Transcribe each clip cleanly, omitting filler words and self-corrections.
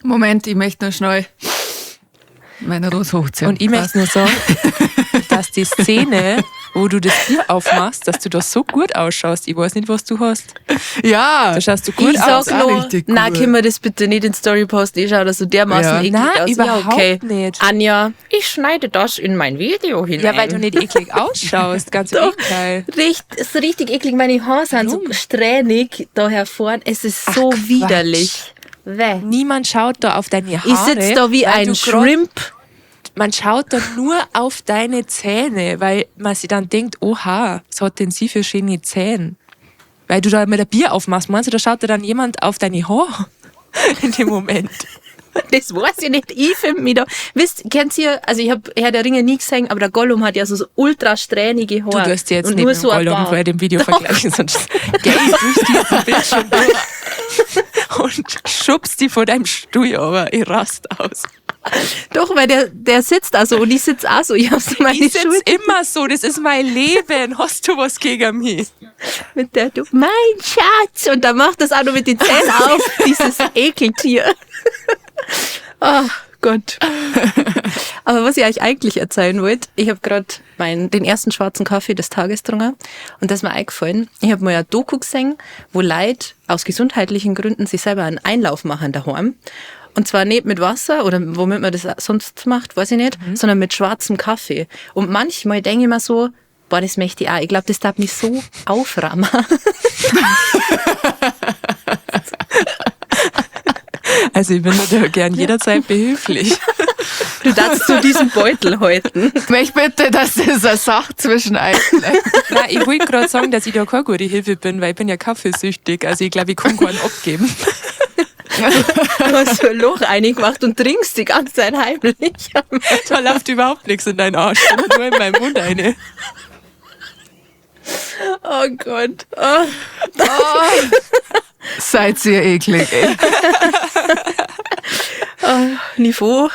Moment, ich möchte noch schnell meine Rose hochziehen. Und ich möchte nur sagen, dass die Szene, wo du das Bier aufmachst, dass du da so gut ausschaust. Ich weiß nicht, was du hast. Ja, Da schaust du gut Ich aus. sag auch nur, richtig nein, gut. können wir das bitte nicht in Story posten. Ich schaue da so dermaßen Ja. eklig Nein, aus. überhaupt ja, okay. nicht. Anja, ich schneide das in mein Video hinein. Ja, weil du nicht eklig ausschaust. Ganz im Doch. Gegenteil. Richtig, ist richtig eklig. Meine Haare sind so strähnig da hervor. Es ist so Quatsch. widerlich. Wäh. Niemand schaut da auf deine Haare. Ich sitze da wie weil ein du grad- Shrimp. Man schaut da nur auf deine Zähne, weil man sich dann denkt, oha, was hat denn sie für schöne Zähne? Weil du da mit ein Bier aufmachst, meinst du, da schaut da dann jemand auf deine Haare in dem Moment? Das weiß ich nicht. Ich finde mich da. Wisst, kennt ihr, also ich habe Herr der Ringe nie gesehen, aber der Gollum hat ja so, so ultra strähnige Haare. Du wirst jetzt Und nicht nur mit dem so ein Gollum paar. vor dem Video vergleichen, sonst geh ich durch diesen Bildschirm durch und schubst die vor deinem Stuhl, aber ich rast aus. Doch, weil der sitzt da so und ich sitze auch so. Ich hab so meine Ich sitz Schulter immer so, das ist mein Leben. Hast du was gegen mich? mit der du, mein Schatz. Und dann macht das auch noch mit den Zähnen auf, dieses Ekeltier. Oh Gott. Aber was ich euch eigentlich erzählen wollte, ich habe gerade den ersten schwarzen Kaffee des Tages getrunken und das ist mir eingefallen. Ich habe mal eine Doku gesehen, wo Leute aus gesundheitlichen Gründen sich selber einen Einlauf machen daheim. Und zwar nicht mit Wasser oder womit man das sonst macht, weiß ich nicht, sondern mit schwarzem Kaffee. Und manchmal denke ich mir so, boah, das möchte ich auch. Ich glaube, das darf mich so auframmen. Also ich bin da gern jederzeit behilflich. Du darfst zu diesem Beutel halten. Ich möchte bitte, dass das eine Sache zwischen euch bleibt. Nein, ich wollte gerade sagen, dass ich da keine gute Hilfe bin, weil ich bin ja kaffeesüchtig. Also ich glaube, ich kann keinen abgeben. Du hast so ein Loch reingemacht und trinkst die ganze Zeit heimlich. Da läuft überhaupt nichts in deinen Arsch, sondern nur in meinen Mund eine. Oh Gott. Oh. Seid ihr eklig, ey. Niveau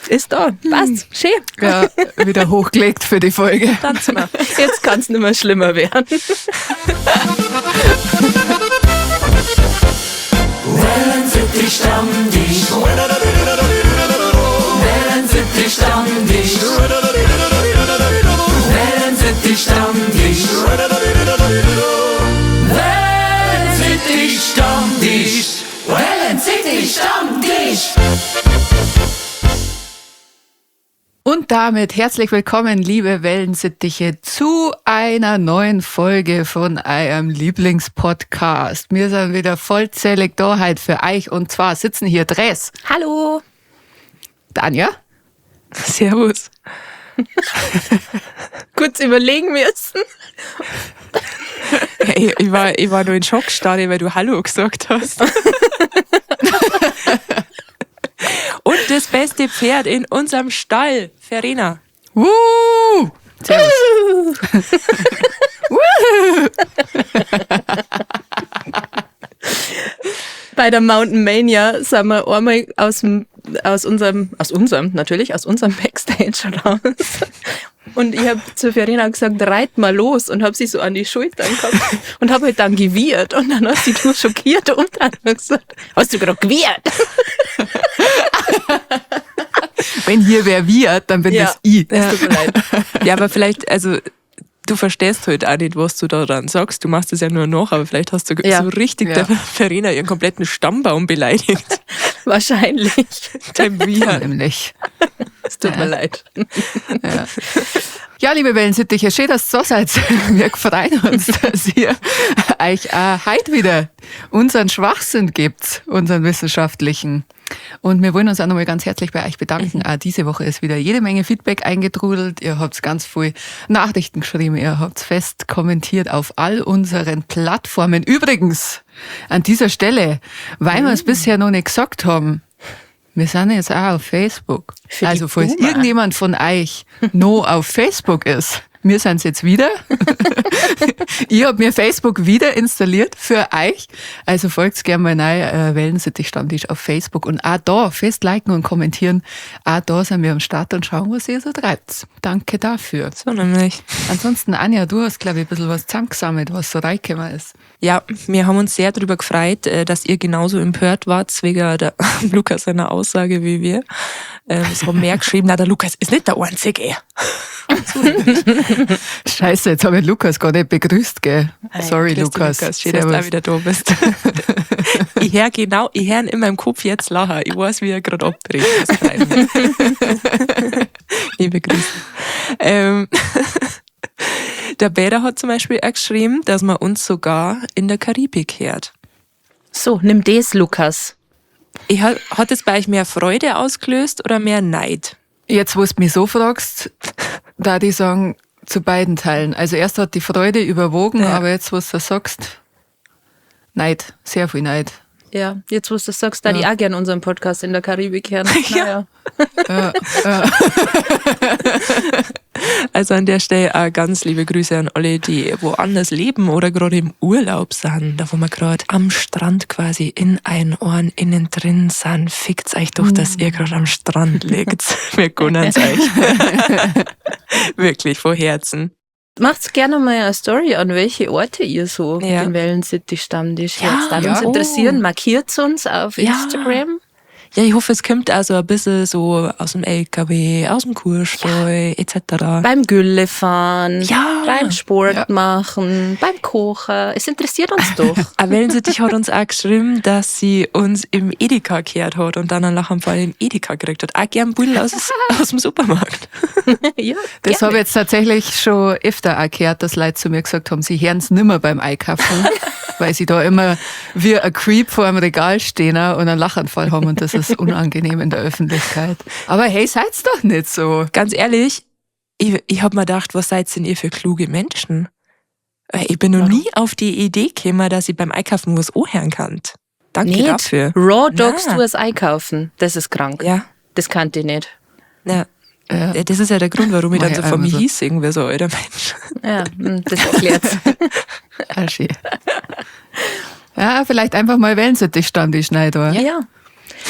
ist da. Passt. Schön. Ja, wieder hochgelegt für die Folge. Tanz mal. Jetzt kann es nicht mehr schlimmer werden. Und damit herzlich willkommen, liebe Wellensittiche, zu einer neuen Folge von eurem Lieblingspodcast. Wir sind wieder vollzählig da heute für euch und zwar sitzen hier Dress, Hallo. Tanja, Servus. Kurz überlegen müssen. Hey, ich war nur in Schockstarre, weil du Hallo gesagt hast. Und das beste Pferd in unserem Stall, Verena. Woo! Servus. Bei der Mountain Mania sind wir einmal aus unserem Backstage raus. Und ich habe zu Verena gesagt, reit mal los und habe sie so an die Schultern gehabt und habe halt dann gewiehert. Und dann hat sie nur schockiert umdreht und gesagt, hast du gerade gewiehert? Wenn hier wer wiehert, dann bin das ich. Es tut mir leid. Ja, aber vielleicht, also du verstehst halt auch nicht, was du da dann sagst. Du machst es ja nur noch, aber vielleicht hast du Ja. so richtig Ja. der Verena ihren kompletten Stammbaum beleidigt. Wahrscheinlich. Dein Wiehern. Nämlich. Es tut mir leid. Ja. Ja, liebe Wellensittiche, schön, dass ihr da seid. Wir freuen uns, dass ihr euch auch heute wieder unseren Schwachsinn gebt, unseren wissenschaftlichen. Und wir wollen uns auch nochmal ganz herzlich bei euch bedanken. Auch diese Woche ist wieder jede Menge Feedback eingetrudelt. Ihr habt ganz viel Nachrichten geschrieben, ihr habt fest kommentiert auf all unseren Plattformen. Übrigens, an dieser Stelle, weil wir es bisher noch nicht gesagt haben, wir sind jetzt auch auf Facebook. Für die Also, falls Boomer. irgendjemand von euch noch auf Facebook ist, Wir sind's jetzt wieder. Ich hab mir Facebook wieder installiert für euch. Also folgt's gerne mal rein, Wellensittich-Stammtisch auf Facebook. Und auch da fest liken und kommentieren. Auch da sind wir am Start und schauen, was ihr so treibt. Danke dafür. So nämlich. Ansonsten, Anja, du hast, glaub ich, ein bisschen was zusammengesammelt, was so reingekommen ist. Ja, wir haben uns sehr darüber gefreut, dass ihr genauso empört wart, wegen der Lukas seiner Aussage wie wir. Es haben mehr geschrieben, na, der Lukas ist nicht der Einzige. Scheiße, jetzt habe ich Lukas gar nicht begrüßt, gell? Sorry, Grüß dich, Lukas. Lukas. Schön, dass du Servus. auch wieder da bist. Ich hör genau, ich hör ihn in meinem Kopf jetzt lachen. Ich weiß, wie er gerade abbricht. Das freut mich. Liebe Grüße. Der Bäder hat zum Beispiel auch geschrieben, dass man uns sogar in der Karibik hört. So, nimm das, Lukas. Hat es bei euch mehr Freude ausgelöst oder mehr Neid? Jetzt, wo du mich so fragst, da die sagen, zu beiden Teilen. Also erst hat die Freude überwogen, aber jetzt, wo du das sagst, Neid, sehr viel Neid. Ja, jetzt, wo du das sagst, da die auch gern unseren Podcast in der Karibik hören. Ja. Naja. Ja, ja. Also an der Stelle auch ganz liebe Grüße an alle, die woanders leben oder gerade im Urlaub sind, da wo wir gerade am Strand quasi in einen Ohren innen drin sind. Fickt's euch doch, dass ihr gerade am Strand liegt. Wir gönnen's euch. Wirklich von Herzen. Macht's gerne mal eine Story an, welche Orte ihr so Ja. den Wellensittich-Stammtisch Ja. hört. Da Ja. uns interessieren, markiert's uns auf Ja. Instagram. Ja, ich hoffe, es kommt also ein bisschen so aus dem LKW, aus dem Kuhstall, et cetera. Beim Güllefahren, Ja. beim Sport Ja. machen, beim Kochen. Es interessiert uns doch. Aber Wellensittich hat uns auch geschrieben, dass sie uns im Edeka gehört hat und dann einen Lachanfall im Edeka gekriegt hat. Auch gern Buddel aus dem Supermarkt. Ja, Das gerne. habe ich jetzt tatsächlich schon öfter auch gehört, dass Leute zu mir gesagt haben, sie hören's nimmer beim Einkaufen, weil sie da immer wie ein Creep vor einem Regal stehen und einen Lachanfall haben und das ist unangenehm in der Öffentlichkeit. Aber hey, seid's doch nicht so. Ganz ehrlich, ich hab mir gedacht, was seid denn ihr für kluge Menschen? Weil ich bin noch Warum? nie auf die Idee gekommen, dass ich beim Einkaufen was anhören kann. Danke Nicht. dafür. Raw Dogs Na. du es einkaufen. Das ist krank. Ja. Das kannte ich nicht. Ja. Ja. Ja, das ist ja der Grund, warum ich Mach dann ich so vor einmal mir so. hieß, wie so ein alter Mensch. Ja, das erklärt's. Ah, schön. Ja, vielleicht einfach mal Wellensittich-Stammtisch rein da. Ja.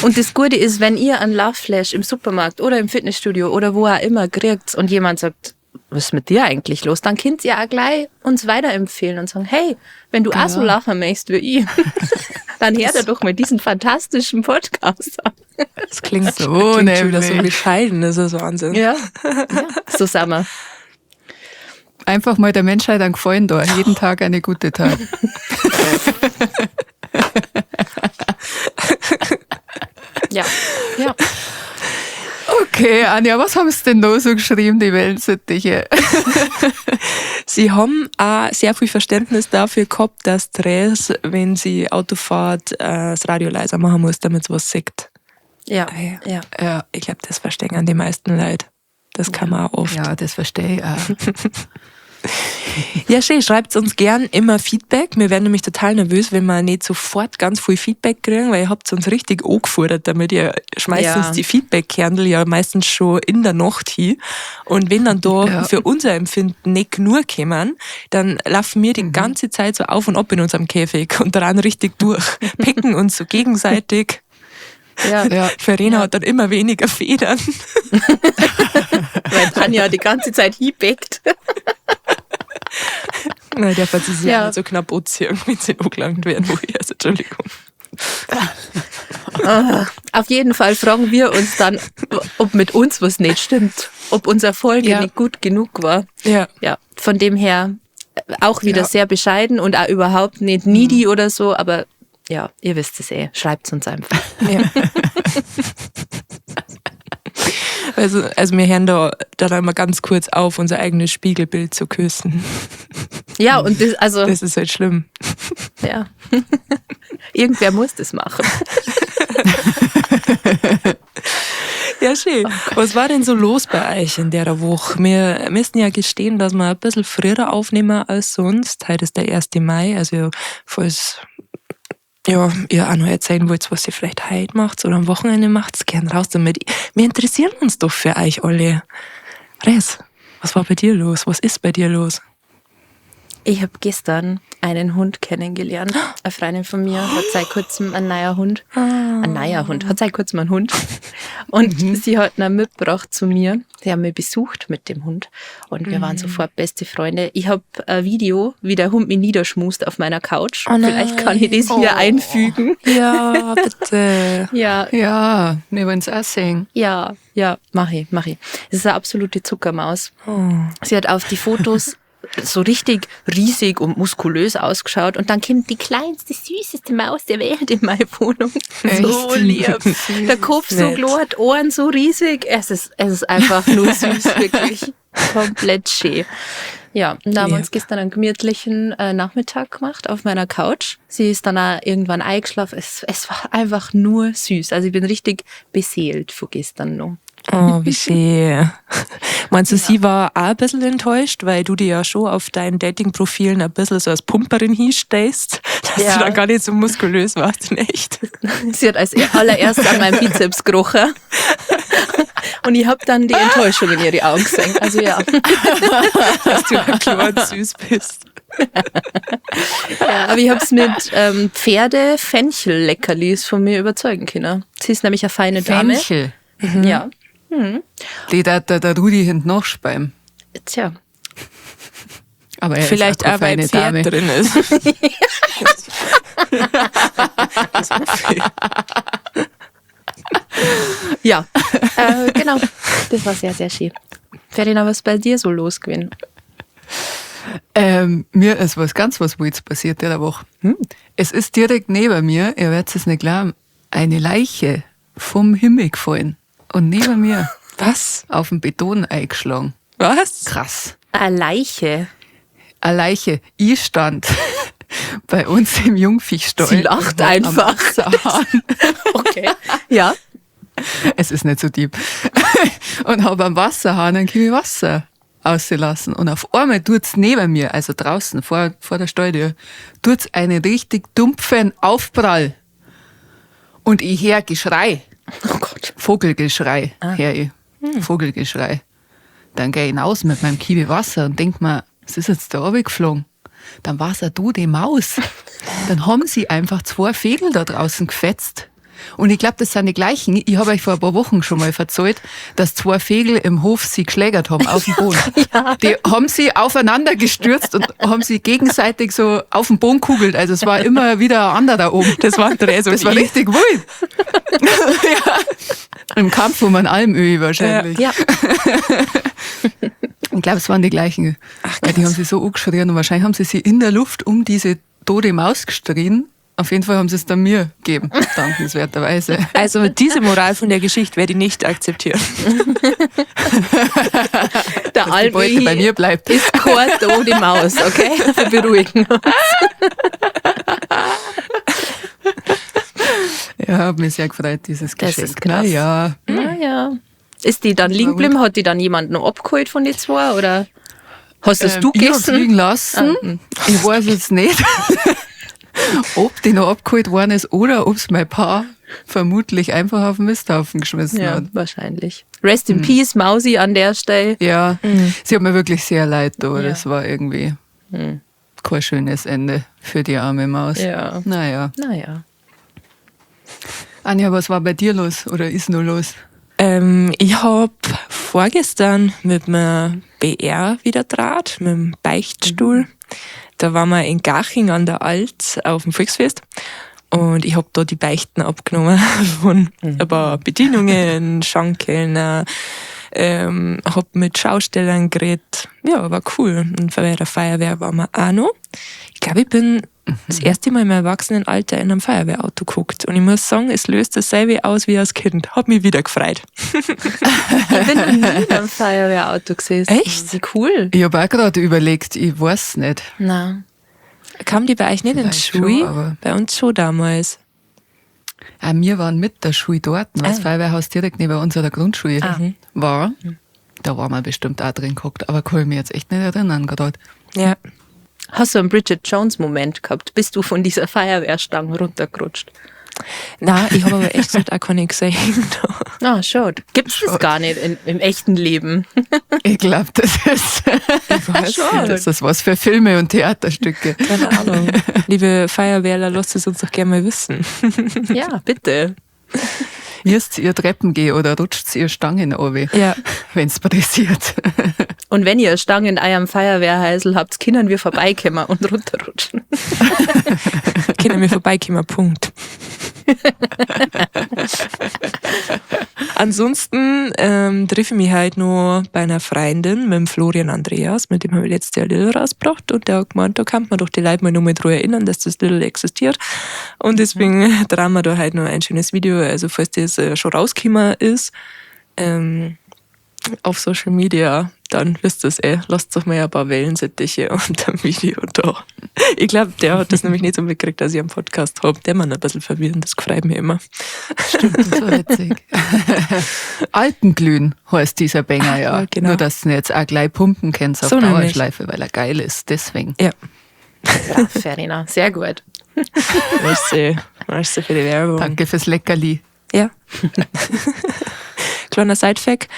Und das Gute ist, wenn ihr einen Love Flash im Supermarkt oder im Fitnessstudio oder wo auch immer kriegt und jemand sagt, was ist mit dir eigentlich los, dann könnt ihr auch gleich uns weiterempfehlen und sagen, hey, wenn du auch so lachen möchtest wie ich, dann hört er doch mal diesen fantastischen Podcast an. Das klingt, So klingt schon wieder so nämlich. bescheiden, das ist Wahnsinn. Ja. Ja, so sind wir. Einfach mal der Menschheit einen Gefallen da. Jeden Tag eine gute Tat. Ja. Ja. Okay, Anja, was haben sie denn noch so geschrieben, die Wellensittiche? Sie haben auch sehr viel Verständnis dafür gehabt, dass Therese, wenn sie Auto fährt, das Radio leiser machen muss, damit sie was sieht. Ja. Ah, ja. Ja. Ja, Ich glaub, das verstehen die meisten Leute. Das kann man auch oft. ja, das verstehe ich auch. Ja, schön. Schreibt uns gern immer Feedback. Wir werden nämlich total nervös, wenn wir nicht sofort ganz viel Feedback kriegen, weil ihr habt uns richtig angefordert, damit ihr schmeißt Ja. uns die Feedback-Kernel ja meistens schon in der Nacht hin. Und wenn dann da Ja. für unser Empfinden nicht genug kommen, dann laufen wir die ganze Zeit so auf und ab in unserem Käfig und dran richtig durch, picken uns so gegenseitig. Ja. Ja. Verena hat dann immer weniger Federn. Weil Tanja die ganze Zeit hinbeckt. Na, der hat sich ja Ja. nicht so knapp anziehen, wenn sie angelangt werden, wo ich, also Entschuldigung. Auf jeden Fall fragen wir uns dann, ob mit uns was nicht stimmt, ob unsere Folge Ja. nicht gut genug war. Ja. Ja, von dem her auch wieder Ja. sehr bescheiden und auch überhaupt nicht needy oder so, aber ja, ihr wisst es eh. Schreibt's uns einfach. Ja. Also wir hören da dann einmal ganz kurz auf, unser eigenes Spiegelbild zu küssen. Ja, und das, also, Das ist halt schlimm. ja. Irgendwer muss das machen. Ja, schön. Was war denn so los bei euch in der Woche? Wir müssen ja gestehen, dass wir ein bisschen früher aufnehmen als sonst. Heute ist der 1. Mai, also falls ihr auch noch erzählen wollt, was ihr vielleicht heute macht oder am Wochenende macht, gern raus damit. Wir interessieren uns doch für euch alle. Res, Was war bei dir los? Was ist bei dir los? Ich habe gestern einen Hund kennengelernt. Eine Freundin von mir hat seit kurzem einen neuer Hund. Ein neuer Hund. Hat seit kurzem einen Hund. Und sie hat ihn mitgebracht zu mir. Sie haben mich besucht mit dem Hund. Und wir waren sofort beste Freunde. Ich habe ein Video, wie der Hund mich niederschmust auf meiner Couch. Oh nein. Vielleicht kann ich das hier Oh. einfügen. Ja, bitte. Ja, Ja, wir wollen es auch sehen. ja, ja, mach ich, mach ich. Es ist eine absolute Zuckermaus. Oh. Sie hat auf die Fotos so richtig riesig und muskulös ausgeschaut und dann kommt die kleinste, süßeste Maus der Welt in meine Wohnung. So Echt? lieb. Der Kopf so Nett. glort, Ohren so riesig. Es ist einfach nur süß, wirklich. Komplett schön. Ja, und da haben wir uns Lieb. gestern einen gemütlichen Nachmittag gemacht auf meiner Couch. Sie ist dann auch irgendwann eingeschlafen. Es war einfach nur süß. Also ich bin richtig beseelt von gestern noch. Oh, wie schön. Meinst du, sie war auch ein bisschen enttäuscht, weil du dir ja schon auf deinen Dating-Profilen ein bisschen so als Pumperin hinstellst, dass Ja. du dann gar nicht so muskulös warst in echt? Sie hat als allererstes an meinem Bizeps gerochen. Und ich habe dann die Enttäuschung in ihre Augen gesehen. Also ja. Dass du ja klar und süß bist. Ja, aber ich habe es mit Pferde-Fenchel-Leckerlis von mir überzeugen können. Sie ist nämlich eine feine Dame. Fenchel. Ja. Die da der Rudi hinten noch speim. Tja. Aber er Vielleicht ist auch auch, weil keine Pferd feine Dame. drin ist. So viel. Ja. Genau. Das war sehr, sehr schön. Verena, was ist bei dir so los gewesen? Mir ist was ganz was Wildes passiert der Woche. Es ist direkt neben mir, ihr werdet es nicht glauben, eine Leiche vom Himmel gefallen. Und neben mir Was? auf den Beton eingeschlagen. Was? Krass. Eine Leiche. Eine Leiche. Ich stand bei uns im Jungviechstall. Sie lacht Am einfach. Wasserhahn. Okay. Ja. Es ist nicht so deep. Und habe am Wasserhahn ein Kiwi Wasser ausgelassen. Und auf einmal tut's neben mir, also draußen vor der Stalltür, tut's einen richtig dumpfen Aufprall. Und ich hör Geschrei. Oh Gott. Vogelgeschrei, hör ich. Vogelgeschrei. Dann geh ich hinaus mit meinem Kiwi Wasser und denk mir, was ist jetzt da runtergeflogen? Dann war's eine tote Maus. Dann haben sie einfach zwei Vögel da draußen gefetzt. Und ich glaub, das sind die gleichen. Ich hab euch vor ein paar Wochen schon mal verzählt, dass zwei Vögel im Hof sie geschlägert haben auf dem Boden. Ja. Die haben sie aufeinander gestürzt und haben sie gegenseitig so auf den Boden kugelt. Also es war immer wieder ein anderer da oben. Das war Andreas und Das war ich. richtig wild. Ja. Im Kampf um einen Almöhi wahrscheinlich. Ja. Ich glaube, es waren die gleichen. Ach, weil die krass. haben sie so angeschrien und wahrscheinlich haben sie sie in der Luft um diese tote Maus gestrien. Auf jeden Fall haben sie es dann mir gegeben, dankenswerterweise. Also diese Moral von der Geschichte werde ich nicht akzeptieren. Der Dass die Beute bei mir bleibt. ist keine tote Maus, okay? Wir beruhigen uns. Ja, hab mich sehr gefreut, dieses Das Geschenk. ist krass. Naja, Naja. Ist die dann liegen geblieben? Hat die dann jemand noch abgeholt von den zwei? Oder hast das du Ich hab's gegessen? liegen lassen. Ich weiß jetzt nicht, ob die noch abgeholt worden ist oder ob's mein Paar vermutlich einfach auf den Misthaufen geschmissen Ja, hat. wahrscheinlich. Rest in Peace, Mausi an der Stelle. Ja, sie hat mir wirklich sehr leid da. Ja. Das war irgendwie kein schönes Ende für die arme Maus. Ja. Naja. Naja. Anja, was war bei dir los oder ist nur los? Ich hab vorgestern mit dem BR wieder draht, mit dem Beichtstuhl. Da waren wir in Garching an der Alt auf dem Volksfest. Und ich hab da die Beichten abgenommen von ein paar Bedienungen, Schankkellner, hab mit Schaustellern geredet. Ja, war cool. Und bei der Feuerwehr waren wir auch noch. Ich glaube, ich bin das erste Mal im Erwachsenenalter in einem Feuerwehrauto geguckt. Und ich muss sagen, es löst dasselbe aus wie als Kind. Hab mich wieder gefreut. Ich bin noch nie in einem Feuerwehrauto gesessen. Echt? Wie cool. Ich habe auch gerade überlegt, ich weiß nicht. Na. Kam die bei euch nicht in die Vielleicht Schule? schon, aber- Bei uns schon damals. Auch wir waren mit der Schule dort, weil das Feuerwehrhaus direkt neben unserer Grundschule war. Da waren wir bestimmt auch drin geguckt, aber kann ich mich jetzt echt nicht erinnern gerade. Ja. Hast du einen Bridget Jones Moment gehabt? Bist du von dieser Feuerwehrstange runtergerutscht? Nein, ich habe aber echt gesagt auch keine gesehen. Ah, schade. Gibt's das gar nicht im echten Leben? Ich glaube, das ist, Ich weiß nicht. das ist was für Filme und Theaterstücke. Keine Ahnung. Liebe Feuerwehrler, lasst es uns doch gerne mal wissen. Ja, bitte. Müsst ihr Treppen gehen oder rutscht ihr Stangen runter, Ja. wenn's pressiert. Und wenn ihr Stangen in eurem Feuerwehrhäusl habt, können wir vorbeikommen und runterrutschen. Können wir vorbeikommen, Punkt. Ansonsten treffe ich mich heute noch bei einer Freundin mit dem Florian Andreas, mit dem habe ich letztes Jahr Lidl rausgebracht und der hat gemeint, da kann man doch die Leute mal noch mal dran erinnern, dass das Lidl existiert. Und deswegen drehen wir da heute noch ein schönes Video, also falls das schon rausgekommen ist, auf Social Media, dann wisst ihr es eh. Lasst doch mal ein paar Wellensittiche unter dem Video da. Ich glaube, der hat das nämlich nicht so mitgekriegt, dass ich einen Podcast hab. Der man ein bisschen verwirrend, das freut mich immer. Stimmt, so witzig. Alpenglühen heißt dieser Banger, ja. Ja, genau. Nur, dass du ihn jetzt auch gleich pumpen kannst auf So nämlich. Dauerschleife, weil er geil ist. Deswegen. Ja. Ja, Verena, sehr gut. Merci. Merci für die Werbung. Danke fürs Leckerli. Ja. Kleiner Sidefact.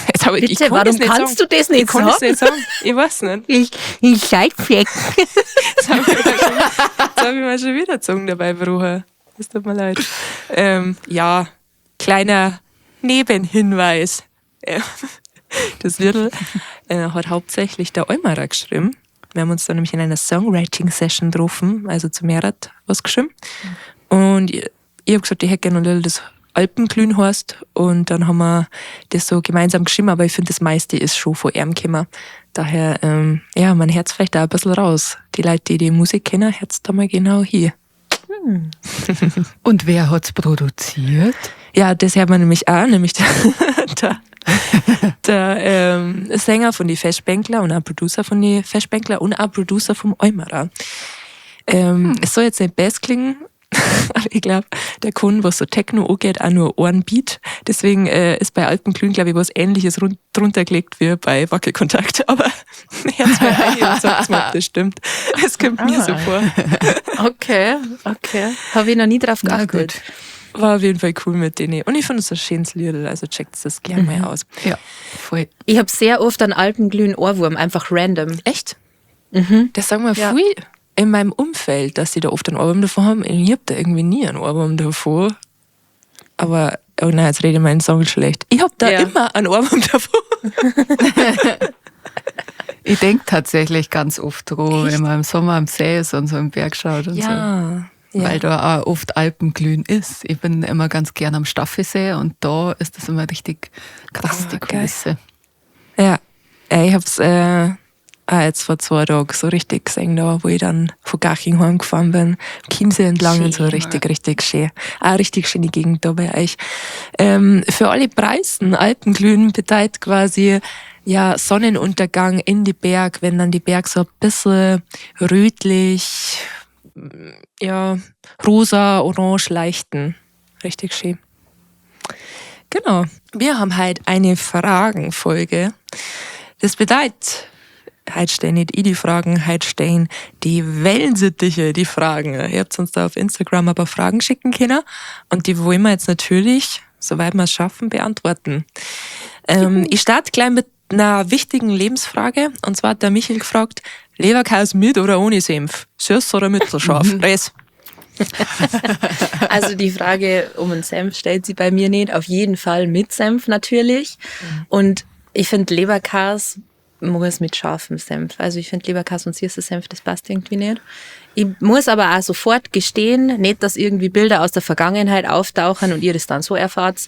Jetzt hab ich, ich Bitte, kann warum das nicht kannst sagen. du das nicht Ich kann das sagen? nicht sagen. Ich weiß nicht. Ich Sidefact. Jetzt habe ich mir schon wieder Zungen dabei gebrochen. Das tut mir leid. Ja, kleiner Nebenhinweis. Das Liedl hat hauptsächlich der Eumerer geschrieben. Wir haben uns da nämlich in einer Songwriting-Session getroffen, also zu Merat was geschrieben. Und ich habe gesagt, ich hätte gerne ein Liedl, das Alpenglühen heißt. Und dann haben wir das so gemeinsam geschrieben, aber ich finde, das meiste ist schon von ihm gekommen. Daher, ja, man hört's vielleicht auch ein bisschen raus. Die Leute, die die Musik kennen, hört's da mal genau hier. Und wer hat's produziert? Ja, das hört man nämlich auch, nämlich der Sänger von die Feschbänkler und auch Producer von die Feschbänkler und auch Producer vom Eumerer. Es soll jetzt nicht best klingen, aber ich glaub, der Kunde, was so Techno angeht, auch nur einen Beat. Deswegen ist bei Alpenglühen, glaub ich, was Ähnliches drunter gelegt wie bei Wackelkontakt. Aber hört's mal rein und sagt's mal, ob das stimmt. Es kommt mir so vor. Okay, okay. Hab ich noch nie drauf Na geachtet. gut. War auf jeden Fall cool mit denen. Und ich finde es ein schönes Lied, also checkt das gerne mal aus. Ja, voll. Ich hab sehr oft an Alpenglühen Ohrwurm, einfach random. Echt? Das sagen wir Ja. viel in meinem Umfeld, dass sie da oft einen Ohrwurm davon haben. Ich hab da irgendwie nie einen Ohrwurm davon. Aber, oh nein, jetzt rede ich meinen Song schlecht. Ich hab da immer einen Ohrwurm davon. Ich denk tatsächlich ganz oft dran, Echt? wenn man im Sommer am See ist und so im Berg schaut und so. Ja. Weil da auch oft Alpenglühen ist. Ich bin immer ganz gern am Staffelsee und da ist das immer richtig krass, Ah, die geil. Kulisse. Ja, ich hab's auch jetzt vor 2 Tagen so richtig gesehen, da, wo ich dann von Garching heimgefahren bin, Chiemsee entlang und so, Schön. richtig, richtig schön. Auch richtig schöne Gegend da bei euch. Für alle Preisen, Alpenglühen bedeutet quasi, ja, Sonnenuntergang in die Berg, wenn dann die Berg so ein bisschen rötlich, ja, rosa, orange leichten. Richtig schön. Genau. Wir haben heute eine Fragenfolge. Das bedeutet, heute stellen nicht ich die Fragen, heute stellen die Wellensittiche die Fragen. Ihr habt uns da auf Instagram ein paar Fragen schicken können und die wollen wir jetzt natürlich, soweit wir es schaffen, beantworten. Ich starte gleich mit einer wichtigen Lebensfrage und zwar hat der Michael gefragt, Leberkäse mit oder ohne Senf? Süß oder mittelscharf? Res. Also die Frage um den Senf stellt sie bei mir nicht. Auf jeden Fall mit Senf natürlich. Und ich finde Leberkäse muss mit scharfem Senf. Also ich finde Leberkäse und süßer Senf, das passt irgendwie nicht. Ich muss aber auch sofort gestehen, nicht, dass irgendwie Bilder aus der Vergangenheit auftauchen und ihr das dann so erfahrt.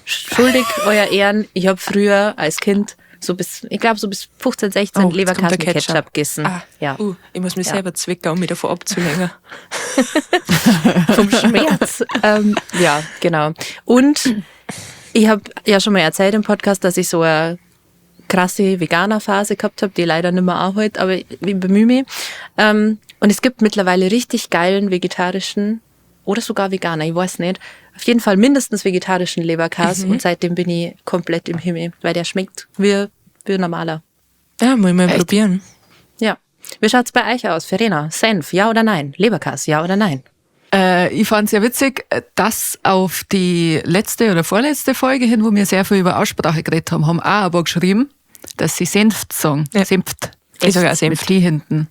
Schuldig, euer Ehren, ich hab früher als Kind so bis, ich glaub, so bis 15, 16 Oh, jetzt Leberkäse kommt der mit Ketchup Ketchup. gegessen. Ah, Ja. ich muss mich Ja. selber zwicken, um mich davor abzulenken. Vom Schmerz. Ja, genau. Und ich hab ja schon mal erzählt im Podcast, dass ich so eine krasse Veganer-Phase gehabt hab, die leider nicht mehr anhält, aber ich bemühe mich. Und es gibt mittlerweile richtig geilen vegetarischen oder sogar Veganer, ich weiß nicht. Auf jeden Fall mindestens vegetarischen Leberkäse und seitdem bin ich komplett im Himmel, weil der schmeckt wie normaler. Ja, muss ich mal Echt? probieren. Ja. Wie schaut's bei euch aus, Verena? Senf, ja oder nein? Leberkäse, ja oder nein? Ich fand es ja witzig, dass auf die letzte oder vorletzte Folge hin, wo wir sehr viel über Aussprache geredet haben, haben auch aber geschrieben, dass sie Senft sagen. Ja. Senft. Ich sag auch Senft. Mit T hinten.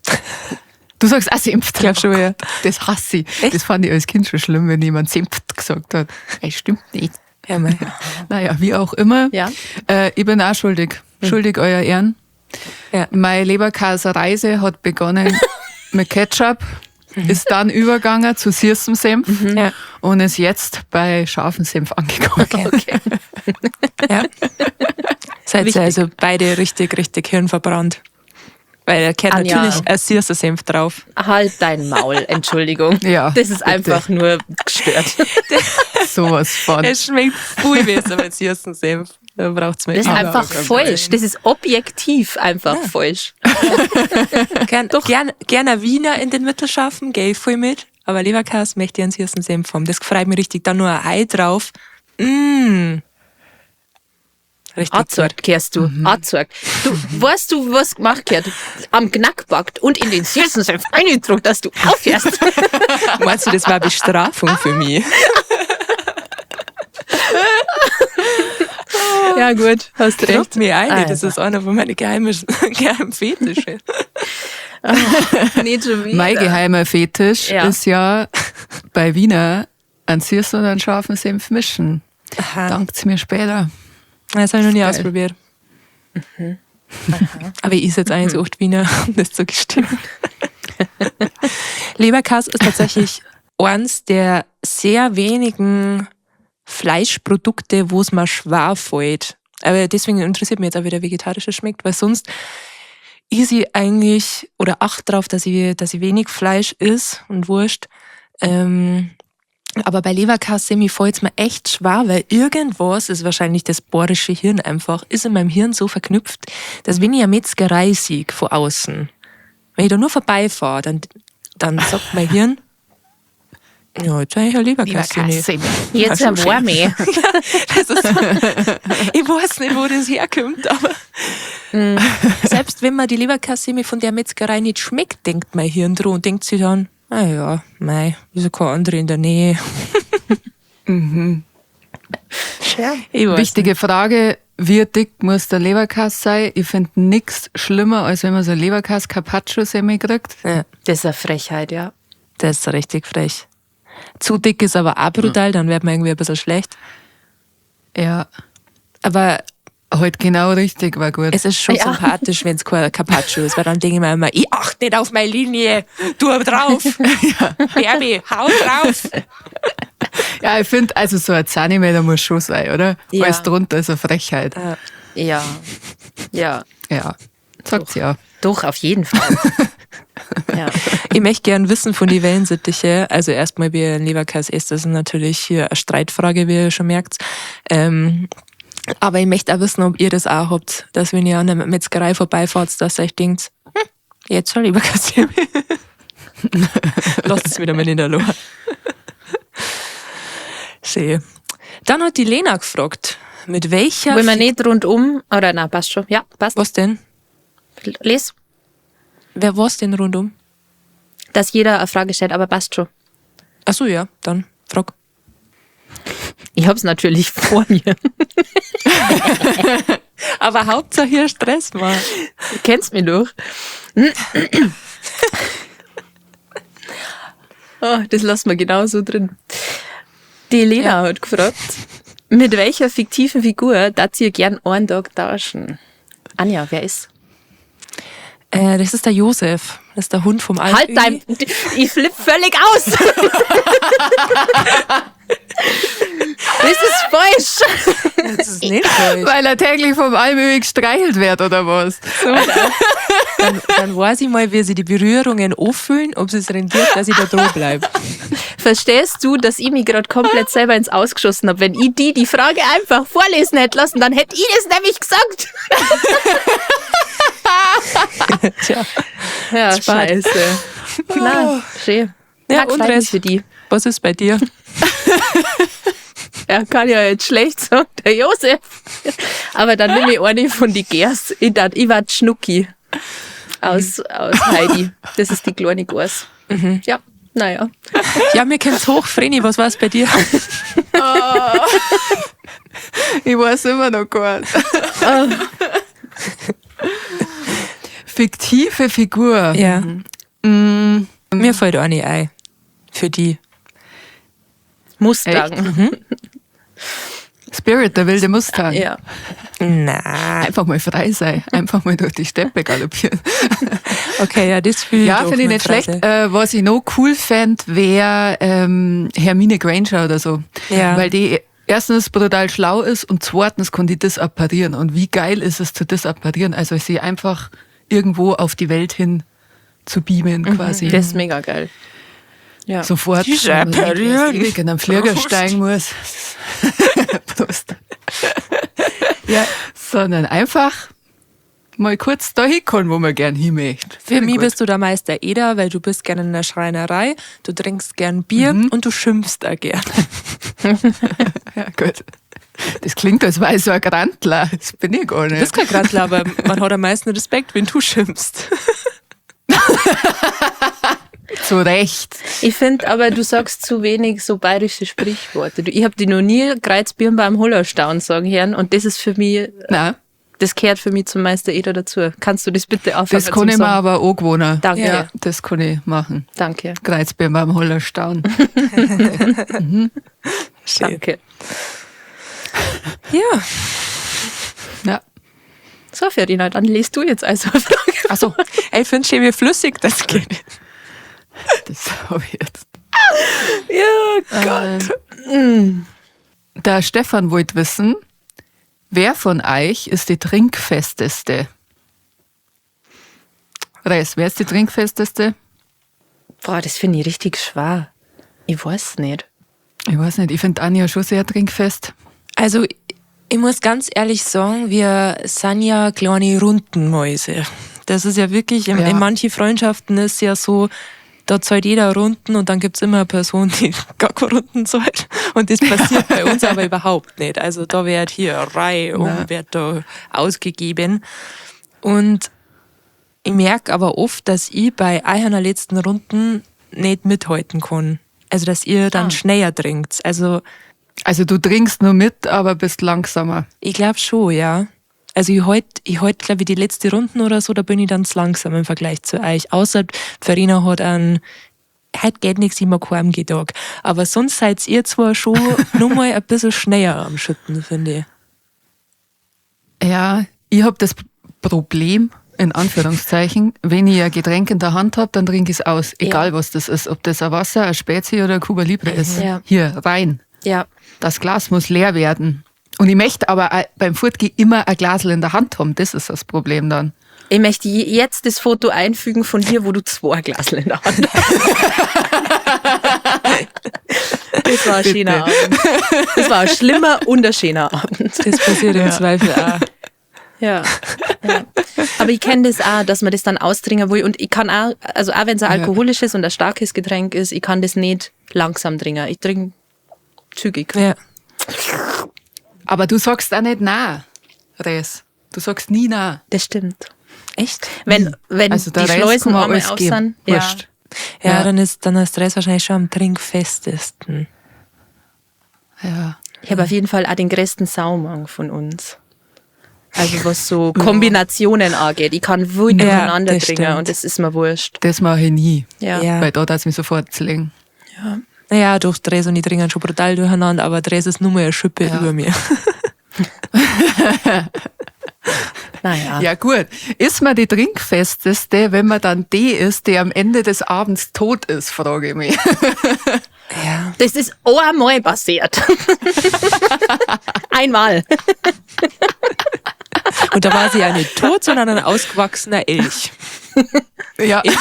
Du sagst auch Senft. Ich glaub schon, ja. Das hasse ich. Echt? Das fand ich als Kind schon schlimm, wenn jemand Senft gesagt hat. Ey, stimmt nicht. Ja, mei. Naja, wie auch immer. Ja. Ich bin auch schuldig. Schuldig, euer Ehren. Ja. Meine Leberkäse-Reise hat begonnen mit Ketchup, ist dann übergegangen zu süßem Senf Ja. und ist jetzt bei scharfem Senf angekommen. Okay. Ja. Seid ihr also beide richtig, richtig hirnverbrannt. Weil er kennt Anja. natürlich ein süßer Senf drauf. Halt dein Maul, Entschuldigung. Ja, Das ist bitte. einfach nur gestört. Sowas von. Es schmeckt viel besser mit süßen Senf. Da braucht's mir Das ist nicht. einfach falsch. Das ist objektiv einfach falsch. Gern ein Wiener in den Mittelscharfen, geh ich voll mit. Aber Leberkäse möchte ich einen süßen Senf haben. Das freut mich richtig. Dann nur ein Ei drauf. Mmh. Richtig. gut. Anzeigt kehrst du. Anzeigt. Du, weißt du, was gemacht gehört? Am Knack backt und in den süßen Senf reingedruckt, dass du aufhörst. Meinst du, das war Bestrafung für mich? Ja, gut, hast Druckt mir ein. Das Also. ist einer von meinen geheimen, geheimen Fetische. Nicht schon wieder. Mein geheimer Fetisch Ja. ist ja bei Wiener einen süßen und einen scharfen Senf mischen. Aha. Dankt's mir später. Das habe ich noch nie Geil. ausprobiert. Aber ich esse jetzt eigentlich so oft Wiener, um das zu gestehen. Leberkäse ist tatsächlich eins der sehr wenigen Fleischprodukte, wo es mir schwer fällt. Aber deswegen interessiert mich jetzt auch, wie der vegetarische schmeckt, weil sonst esse ich eigentlich oder achte darauf, dass ich wenig Fleisch iss und Wurst. Aber bei Leberkäse fällt es mir echt schwer, weil irgendwas ist wahrscheinlich das bayerische Hirn einfach, ist in meinem Hirn so verknüpft, dass wenn ich eine Metzgerei sehe von außen, wenn ich da nur vorbeifahre, dann sagt mein Hirn, ja, jetzt habe ich eine Leberkäse. Leberkäse. Jetzt ein Warme. Das ist, ich weiß nicht, wo das herkommt, aber selbst wenn man die Leberkäse von der Metzgerei nicht schmeckt, denkt mein Hirn dran und denkt sich dann, na ja, mei, ist ja kein anderer in der Nähe. Ja. Ich weiß Wichtige Frage, wie dick muss der Leberkäse sein? Ich finde nichts schlimmer, als wenn man so ein Leberkäse Carpaccio-Semmel kriegt. nicht. Ja, Das ist eine Frechheit, ja. das ist richtig frech. Zu dick ist aber auch brutal, dann wird man irgendwie ein bisschen schlecht. Ja, Aber halt genau richtig, war gut. es ist schon Ja. sympathisch, wenn es kein Carpaccio ist, weil dann denke ich mir immer, ich achte nicht auf meine Linie, du drauf, Bärbi, hau drauf. Ja, ich finde, also so ein Zentimeter muss schon sein, oder? Ja. Alles drunter ist eine Frechheit. Ja. Ja. Ja, sagt sie auch. Doch, auf jeden Fall. Ja. Ich möchte gern wissen von die Wellensittiche. Also erstmal, wie ihr Leberkäse esst, das ist natürlich hier eine Streitfrage, wie ihr schon merkt. Aber ich möchte auch wissen, ob ihr das auch habt, dass wenn ihr an der Metzgerei vorbeifahrt, dass ihr euch denkt, jetzt soll Leberkäse. Lasst es wieder mal in der Lohe. Schön. Dann hat die Lena gefragt, mit welcher... Wollen wir nicht rundum, oder na, passt schon. Ja, passt. Was denn? Les, Wer war's denn rundum? dass jeder eine Frage stellt, aber passt schon. Ach so, ja, dann frag. Ich hab's natürlich vor mir. Aber Hauptsache hier Stress, Mann. Du kennst mich doch. Oh, das lassen wir genauso drin. Die Lena hat gefragt, mit welcher fiktiven Figur darf ihr gern einen Tag tauschen? Anja, wer ist? Das ist der Josef. Das ist der Hund vom Alp. Halt dein... Ich flipp völlig aus! Das ist falsch! Das ist nicht falsch. Weil er täglich vom Almöhi gestreichelt wird, oder was? Dann weiß ich mal, wie sie die Berührungen auffüllen, ob es rentiert, dass ich da dran bleibe. Verstehst du, dass ich mich gerade komplett selber ins Ausgeschossen habe? Wenn ich die Frage einfach vorlesen hätte lassen, dann hätte ich das nämlich gesagt. Tja. Ja, Spät. scheiße. Na, schön. Ja, Tag und frei Rest. für die. Was ist bei dir? Er kann ja jetzt schlecht sagen, der Josef. Aber dann nehme ich eine von die Gers. Ich, dat, ich war Schnucki aus Heidi. Das ist die kleine Gors. Ja. Naja. Ja, mir kommt's hoch. Vreni, was war's bei dir? Ich weiß immer noch gar nicht. Fiktive Figur. Ja. Mir fällt eine ein. Für die. Mustang. Spirit, der wilde Mustang. Ja. Na. Einfach mal frei sein. Einfach mal durch die Steppe galoppieren. Okay, ja, das fühle ich Ja, doch finde ich mit nicht schlecht. Preise. Was ich noch cool fänd, wäre Hermine Granger oder so. Ja. Weil die erstens brutal schlau ist und zweitens kann die disapparieren. Und wie geil ist es zu disapparieren? Also sie einfach irgendwo auf die Welt hin zu beamen quasi. Das ist mega geil. Ja. Sofort, Disapparieren. wenn man nicht erst ewig in einen Flieger steigen muss. Prost. Ja. Sondern einfach mal kurz da hinkommen, wo man gern hin möchte. Für Finde ich mich gut. bist du der Meister Eder, weil du bist gerne in der Schreinerei, du trinkst gern Bier und du schimpfst auch gern. Ja, gut. Das klingt, als wäre ich so ein Grantler. Das bin ich gar Du nicht. bist kein Grantler, aber man hat am meisten Respekt, wenn du schimpfst. Zu Recht. Ich finde aber, du sagst zu wenig so bayerische Sprichworte. Ich habe die noch nie Kreuzbirnbaum Hollerstaun sagen hören und das ist für mich, Nein, das gehört für mich zum Meister Eder dazu. Kannst du das bitte aufhören? das kann ich mir aber auch gewohnen. Danke. Ja, das kann ich machen. Danke. Kreuzbirnbaum Hollerstaun. Schön. Danke. Ja. Ja. So, Ferdinand, dann lest du jetzt also eine Frage. Achso, Ey, ich finde schön, wie flüssig das geht. das habe ich jetzt. Ja, Gott. Der Stefan wollte wissen, wer von euch ist die trinkfesteste? Reis, wer ist die trinkfesteste? Boah, das finde ich richtig schwer. Ich weiß nicht. Ich weiß nicht, ich finde Anja schon sehr trinkfest. Also, ich muss ganz ehrlich sagen, wir sind ja kleine Rundenmäuse. Das ist ja wirklich, Ja. in manchen Freundschaften ist ja so, da zahlt jeder Runden und dann gibt's immer eine Person, die gar keine Runden zahlt. Und das passiert bei uns aber überhaupt nicht. Also da wird hier Reihe um, Nein. wird da ausgegeben. Und ich merke aber oft, dass ich bei einer letzten Runden nicht mithalten kann. Also dass ihr dann schneller trinkt. Also Also du trinkst nur mit, aber bist langsamer. ich glaube schon, ja. Also ich halt, ich halt glaube ich, die letzte Runden oder so, da bin ich dann zu langsam im Vergleich zu euch. Außer Verena hat einen, heute geht nichts, ich mag heimgehen-Tag. Aber sonst seid ihr zwar schon nur mal ein bisschen schneller am Schütten, finde ich. Ja, ich habe das Problem, in Anführungszeichen, wenn ich ein Getränk in der Hand habe, dann trinke ich es aus. Egal was das ist, ob das ein Wasser, ein Spezi oder ein Cuba Libre ist. Ja. Hier, rein. Ja. Das Glas muss leer werden. Und ich möchte aber auch beim Fortgehen immer ein Glasl in der Hand haben. Das ist das Problem dann. Ich möchte jetzt das Foto einfügen von dir, wo du zwei Glasl in der Hand hast. Das war ein schöner Abend. Das war ein schlimmer und ein schöner Abend. Das passiert im Zweifel auch. Ja. Ja. Aber ich kenne das auch, dass man das dann austrinken will. Und ich kann auch, also auch wenn es ein alkoholisches und ein starkes Getränk ist, ich kann das nicht langsam trinken. Ich trinke zügig. Ja. Aber du sagst auch nicht nein, Res. Du sagst nie nein. Das stimmt. Echt? Wenn Also der die Rest Schleusen kann man einmal alles auf geben. sind. Ja. Wurscht. Ja, Ja. dann ist Stress wahrscheinlich schon am trinkfestesten. Ja. Ich habe auf jeden Fall auch den größten Saumang von uns. Also was so Kombinationen angeht. Ich kann wild Ja, durcheinander das trinken stimmt. und das ist mir wurscht. Das mache ich nie. Ja. Ja. Weil da darf es mich sofort zlegen. Ja. Naja, doch, Dres und ich trinken schon brutal durcheinander, aber Dres ist nur mal eine Schippe Ja. über mir. Naja. Ja, gut. Ist man die trinkfesteste, wenn man dann die ist, die am Ende des Abends tot ist, frage ich mich. Ja. Das ist einmal passiert. Einmal. Und da war sie ja nicht tot, sondern ein ausgewachsener Elch. Ja, Ich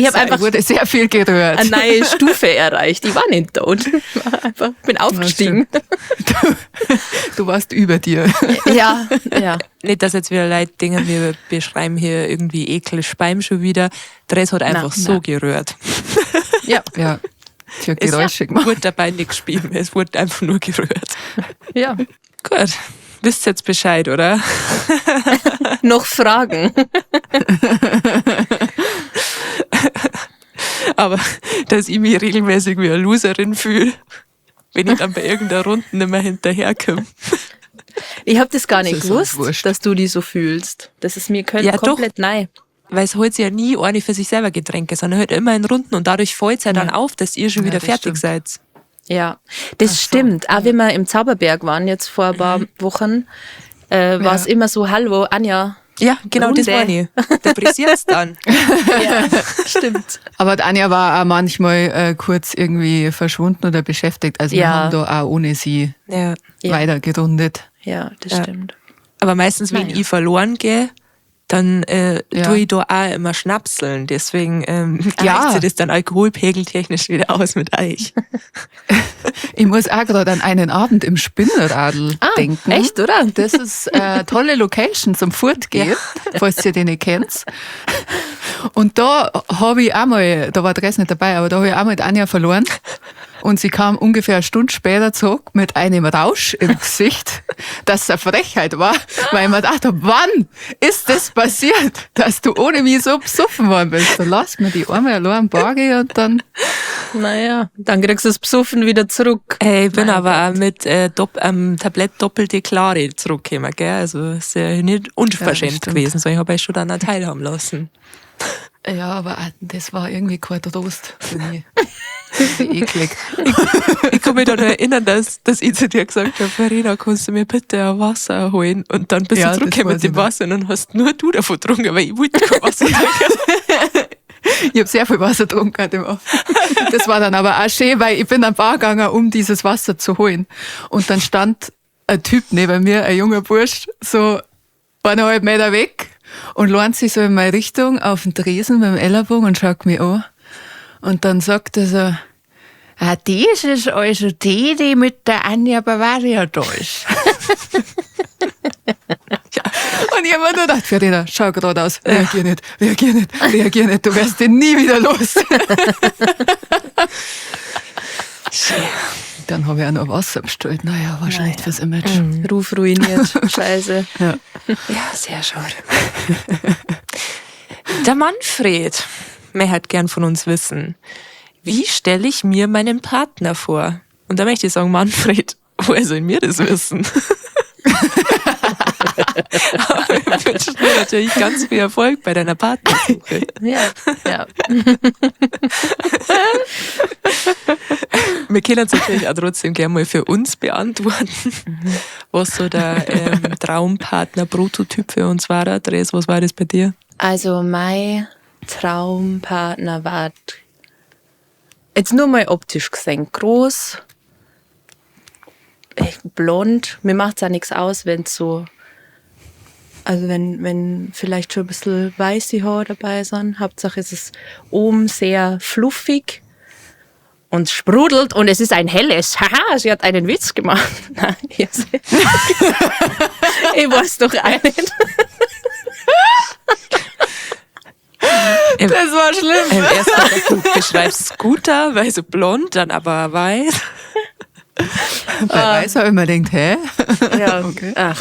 hab einfach- wurde sehr viel gerührt. Eine neue Stufe erreicht. Ich war nicht tot. Ich war einfach, bin aufgestiegen. Du warst über dir. Ja, ja. Nicht, dass jetzt wieder Leute denken, wir beschreiben hier irgendwie Ekel, Speim schon wieder. Dres hat einfach so gerührt. Ja, Ja. Sie hat Es Geräusche gemacht. wurde dabei nicht gespielt, es wurde einfach nur gerührt. ja. Gut, wisst jetzt Bescheid, oder? Noch Fragen? Aber dass ich mich regelmäßig wie eine Loserin fühle, wenn ich dann bei irgendeiner Runde nicht mehr hinterherkomme. Ich habe das gar Das nicht ist uns gewusst, wurscht. dass du die so fühlst. Das ist mir Ja, doch. komplett neu. Weil es holt sich ja nie eine für sich selber Getränke, sondern halt immer in Runden und dadurch fällt es ja dann auf, dass ihr schon Ja, wieder das fertig stimmt. seid. Ja, das stimmt. Auch wenn wir im Zauberberg waren, jetzt vor ein paar Wochen, war es Ja. immer so, hallo, Anja. Ja, genau, das Runde. meine ich. Da pressiert's dann. Ja, stimmt. Aber die Anja war auch manchmal kurz irgendwie verschwunden oder beschäftigt. Also wir Ja. haben da auch ohne sie Ja. Ja. weitergerundet. Ja, das Ja. stimmt. Aber meistens, wenn Naja. ich verloren gehe, dann Ja. tue ich da auch immer schnapseln. Deswegen Ja. gleicht sich das dann alkoholpegeltechnisch wieder aus mit euch. Ich muss auch gerade an einen Abend im Spinnradl denken. Echt, oder? Das ist eine tolle Location zum Fortgehen, falls ihr den nicht kennt. Und da habe ich auch mal, da war Dress nicht dabei, aber da habe ich auch mal die Anja verloren. Und sie kam ungefähr eine Stunde später zurück mit einem Rausch im Gesicht, dass es eine Frechheit war, weil ich mir gedacht habe, wann ist das passiert, dass du ohne mich so besoffen worden bist? Dann lass mir die Arme allein am Bar gehen und dann Naja, dann kriegst du das Psuffen wieder zurück. Ey, ich bin aber auch mit Tablett doppelte Klare zurückgekommen, gell? Also ist ja nicht unverschämt Ja, das stimmt. gewesen, sondern ich habe euch schon dann auch teilhaben lassen. Ja, aber auch das war irgendwie kein Trost für mich. Eklig. Ich kann mich dann erinnern, dass ich zu dir gesagt habe, Verena, kannst du mir bitte ein Wasser holen? Und dann bist Ja, du das zurückgekommen weiß mit dem ich noch. Wasser und dann hast nur du davon getrunken, weil ich wollte kein Wasser trinken. Ich habe sehr viel Wasser getrunken an dem Abend. Das war dann aber auch schön, weil ich bin an die Bar gegangen, um dieses Wasser zu holen. Und dann stand ein Typ neben mir, ein junger Bursch, so 1,5 Meter weg und lohnt sich so in meine Richtung auf den Tresen mit dem Ellenbogen und schaut mich an. Und dann sagt er so, ah, das ist also die, die mit der Anja Bavaria da ist. Und ich hab mir nur gedacht, Verena, schau geradeaus, reagier nicht, reagier nicht, reagier nicht, du wirst den nie wieder los. Dann habe ich auch noch Wasser bestellt. Naja, war schlecht fürs Image. Ruf ruiniert. Scheiße. Ja. Ja, sehr schade. Der Manfred möchte gern von uns wissen, wie stelle ich mir meinen Partner vor? Und da möchte ich sagen, Manfred, woher sollen wir das wissen? Aber wir wünschen dir natürlich ganz viel Erfolg bei deiner Partnersuche. Ja, ja. Wir können es natürlich auch trotzdem gerne mal für uns beantworten, was so der Traumpartner-Prototyp für uns war. Andreas, was war das bei dir? Also mein Traumpartner war jetzt nur mal optisch gesehen groß, echt blond. Mir macht's auch nichts aus, wenn's so, also wenn vielleicht schon ein bisschen weiße Haare dabei sind. Hauptsache es ist oben sehr fluffig und sprudelt und es ist ein helles. Haha, sie hat einen Witz gemacht. Nein, ich weiß doch auch nicht. Das war schlimm. Erst du beschreibst Scooter, weil so blond, dann aber weiß. Bei Weiß habe ich mir gedacht, hä? Ja, Okay. Ach,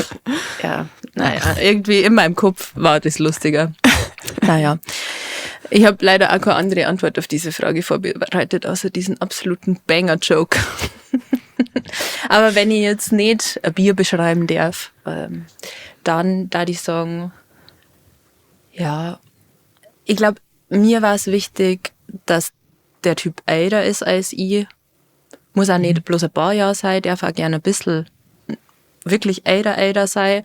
ja. Naja, irgendwie in meinem Kopf war das lustiger. Naja. Ich habe leider auch keine andere Antwort auf diese Frage vorbereitet, außer diesen absoluten Banger-Joke. Aber wenn ich jetzt nicht ein Bier beschreiben darf, dann darf ich sagen, ja, ich glaube, mir war es wichtig, dass der Typ älter ist als ich. Muss auch nicht bloß ein paar Jahre sein, darf auch gerne ein bisschen wirklich älter sein.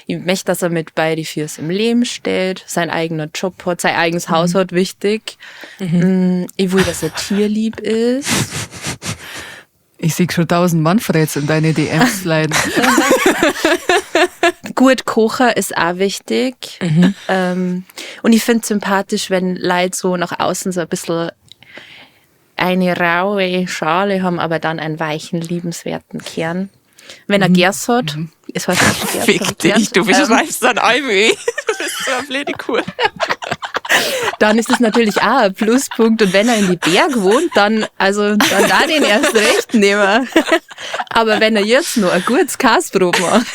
Ich möchte, dass er mit beide Füßen im Leben steht, sein eigener Job hat, sein eigenes Haus hat, wichtig. Ich will, dass er tierlieb ist. Ich sehe schon 1000 Manfreds in deine DMs leiden. Gut kochen ist auch wichtig. Und ich find's sympathisch, wenn Leute so nach außen so ein bisschen eine raue Schale haben, aber dann einen weichen, liebenswerten Kern. Wenn er Gers hat, es heißt nicht Gers, Fick aber dich, Gers, du beschreibst dann Almi. Du bist so eine blöde Kuh. dann ist das natürlich auch ein Pluspunkt. Und wenn er in die Berg wohnt, dann, also, dann da den erst recht nehmen. Aber wenn er jetzt noch ein gutes Kasbrot macht,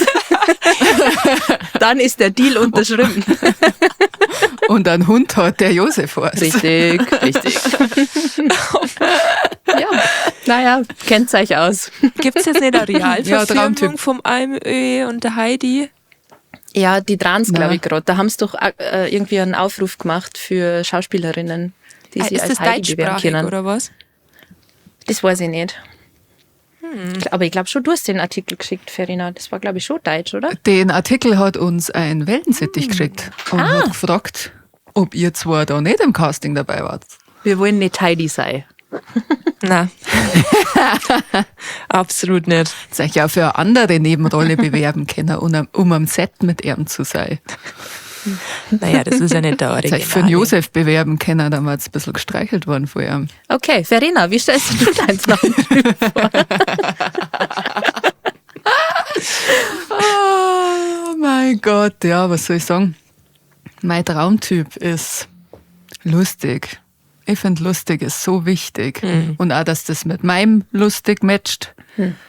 dann ist der Deal unterschrieben. Und einen Hund hat, der Josef heißt. Richtig, richtig. Ja, naja, kennt euch aus. Gibt es jetzt nicht eine Ja, Realverfilmung Traumtyp. vom Almöhi und der Heidi? Ja, die Trans, glaube ich, Na. gerade. Da haben sie doch irgendwie einen Aufruf gemacht für Schauspielerinnen, die Ah, sie ist als das Heidi bewerben deutschsprachig können. oder was? Das weiß ich nicht. Aber ich glaube schon, du hast den Artikel geschickt, Verena. Das war, glaube ich, schon deutsch, oder? Den Artikel hat uns ein Wellensittich geschickt und hat gefragt, ob ihr zwei da nicht im Casting dabei wart. Wir wollen nicht Heidi sein. Nein. Absolut nicht. Jetzt euch ja für eine andere Nebenrolle bewerben können, um am Set mit ihm zu sein. Naja, das ist ja nicht der Jetzt Original. euch für den Josef bewerben können, da war ein bisschen gestreichelt worden von ihm. Okay, Verena, wie stellst du deinen Traumtyp vor? Oh mein Gott, ja, was soll ich sagen? Mein Traumtyp ist lustig. Ich finde, lustig ist so wichtig. Und auch, dass das mit meinem lustig matcht.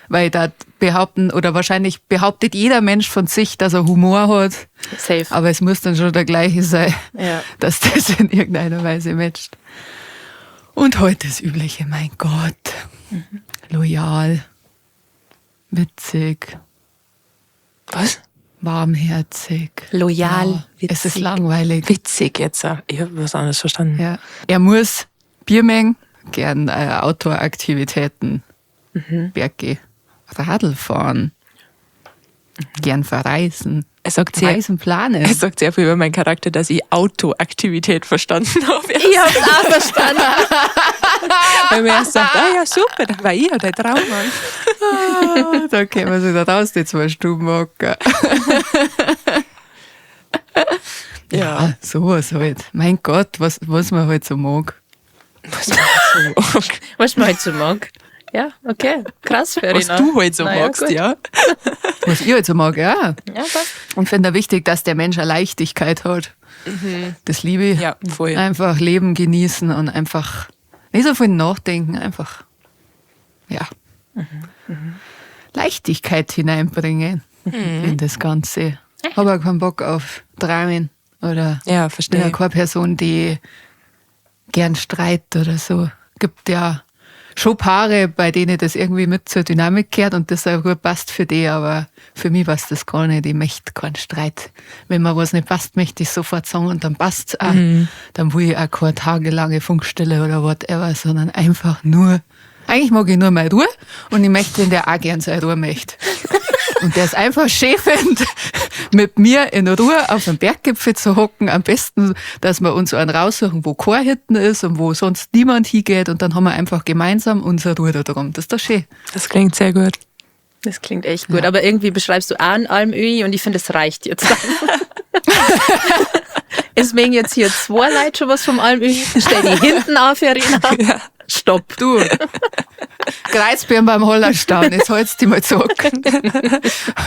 Weil da behaupten, oder wahrscheinlich behauptet jeder Mensch von sich, dass er Humor hat. Safe. Aber es muss dann schon der gleiche sein, Ja. dass das in irgendeiner Weise matcht. Und heute das Übliche, mein Gott. Loyal, witzig, Was? warmherzig. Loyal, Ja, es ist witzig. langweilig. Witzig jetzt. Ich habe was anderes verstanden. Ja. Er muss Biermengen, gern Outdoor-Aktivitäten, Berge, Radl fahren, gern verreisen, Er sagt sehr, Reisen planen. er sagt sehr viel über meinen Charakter, dass ich Autoaktivität verstanden habe. Ich hab's auch verstanden. Weil mir erst sagt, ah ja, super, dann war ich ja der Traummann. Ah, da kämen sie da raus, die zwei Stubenhocker. Ja, sowas halt. Mein Gott, was man halt so mag. Was man so mag. Was man halt so mag. Ja, okay. Krass, Verena. Was du halt so Naja, magst, gut. ja. Was ich halt so mag, ja. Ja, passt. Und finde auch wichtig, dass der Mensch eine Leichtigkeit hat. Das liebe ich. Ja, voll. Einfach Leben genießen und einfach nicht so viel nachdenken, einfach, ja, Leichtigkeit hineinbringen in das Ganze. Habe auch keinen Bock auf Dramen oder Ja, bin ja verstehe. keine Person, die gern streitet oder so. Gibt ja schon Paare, bei denen das irgendwie mit zur Dynamik gehört und das auch gut passt für die, aber für mich passt das gar nicht. Ich möchte keinen Streit. Wenn mir was nicht passt, möchte ich sofort sagen und dann passt's auch. Dann will ich auch keine tagelange Funkstelle oder whatever, sondern einfach nur, eigentlich mag ich nur meine Ruhe und ich möchte, wenn der auch gern seine Ruhe möchte. Und der ist einfach schön findet, mit mir in Ruhe auf dem Berggipfel zu hocken. Am besten, dass wir uns einen raussuchen, wo kein Hitten ist und wo sonst niemand hingeht. Und dann haben wir einfach gemeinsam unsere Ruhe da drum. Das ist doch schön. Das klingt sehr gut. Das klingt echt gut. Aber irgendwie beschreibst du auch einen Almöhi und ich finde, es reicht jetzt. Es mögen jetzt hier zwei Leute schon was vom Almöhi. Stell die hinten auf, Verena. Ja. Stopp. Du, Kreuzbeeren beim Hollerstaun, jetzt holst du dich mal zurück.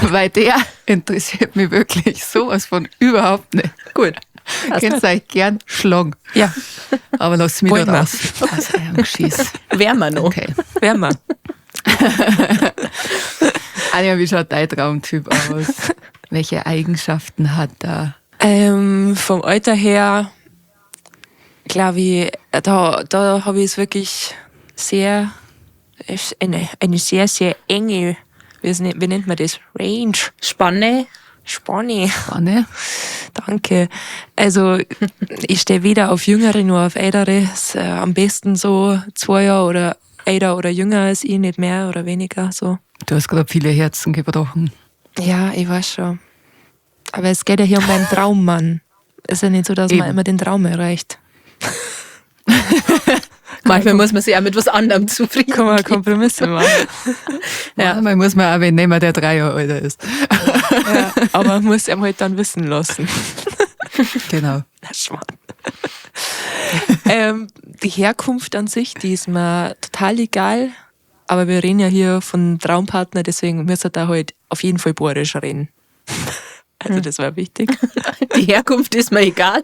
Weil der interessiert mich wirklich sowas von überhaupt nicht. Gut. Könnt ihr euch gern schlagen. Ja, Aber lasst mich Wollen da wir. raus. Aus eurem Geschiss. Wärmer noch. Okay. wärmer. Anja, wie schaut dein Traumtyp aus? Welche Eigenschaften hat er? Vom Alter her, glaube ich, da habe ich es wirklich sehr, ist eine sehr, sehr enge, wie nennt man das? Range. Spanne. Spanne. Anne? Danke. Also, ich stehe weder auf Jüngere noch auf Ältere. Ist, am besten so 2 Jahre oder älter oder jünger als ich, nicht mehr oder weniger. So. Du hast gerade viele Herzen gebrochen. Ja, ich weiß schon. Aber es geht ja hier um meinen Traummann. Ist ja nicht so, dass man Eben. immer den Traum erreicht. Manchmal muss man sich auch mit was anderem zufrieden Kann man Kompromisse machen. Ja. Manchmal muss man auch wen nehmen, der 3 Jahre älter ist. Ja, aber man muss ihm halt dann wissen lassen. Genau. Na, Schmarrn. Die Herkunft an sich, die ist mir total egal. Aber wir reden ja hier von Traumpartner, deswegen müssen wir da halt auf jeden Fall bayerisch reden. Also das war wichtig. Die Herkunft ist mir egal.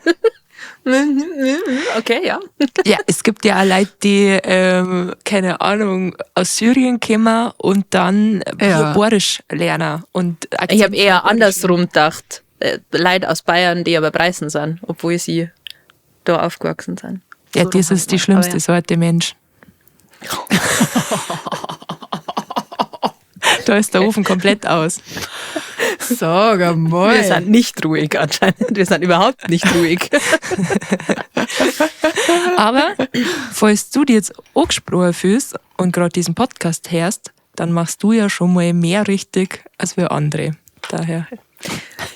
Okay, ja. Ja, es gibt ja auch Leute, die, keine Ahnung, aus Syrien kommen und dann Ja. bayerisch lernen. Und Ich habe eher andersrum gedacht. Leute aus Bayern, die aber Preisen sind, obwohl sie da aufgewachsen sind. Ja, So das rum ist die hab ich schlimmste aber Sorte Mensch. Da ist der Ofen komplett aus. Sag einmal. Wir sind nicht ruhig anscheinend. Wir sind überhaupt nicht ruhig. Aber falls du dir jetzt angesprochen fühlst und gerade diesen Podcast hörst, dann machst du ja schon mal mehr richtig als wir andere. Daher.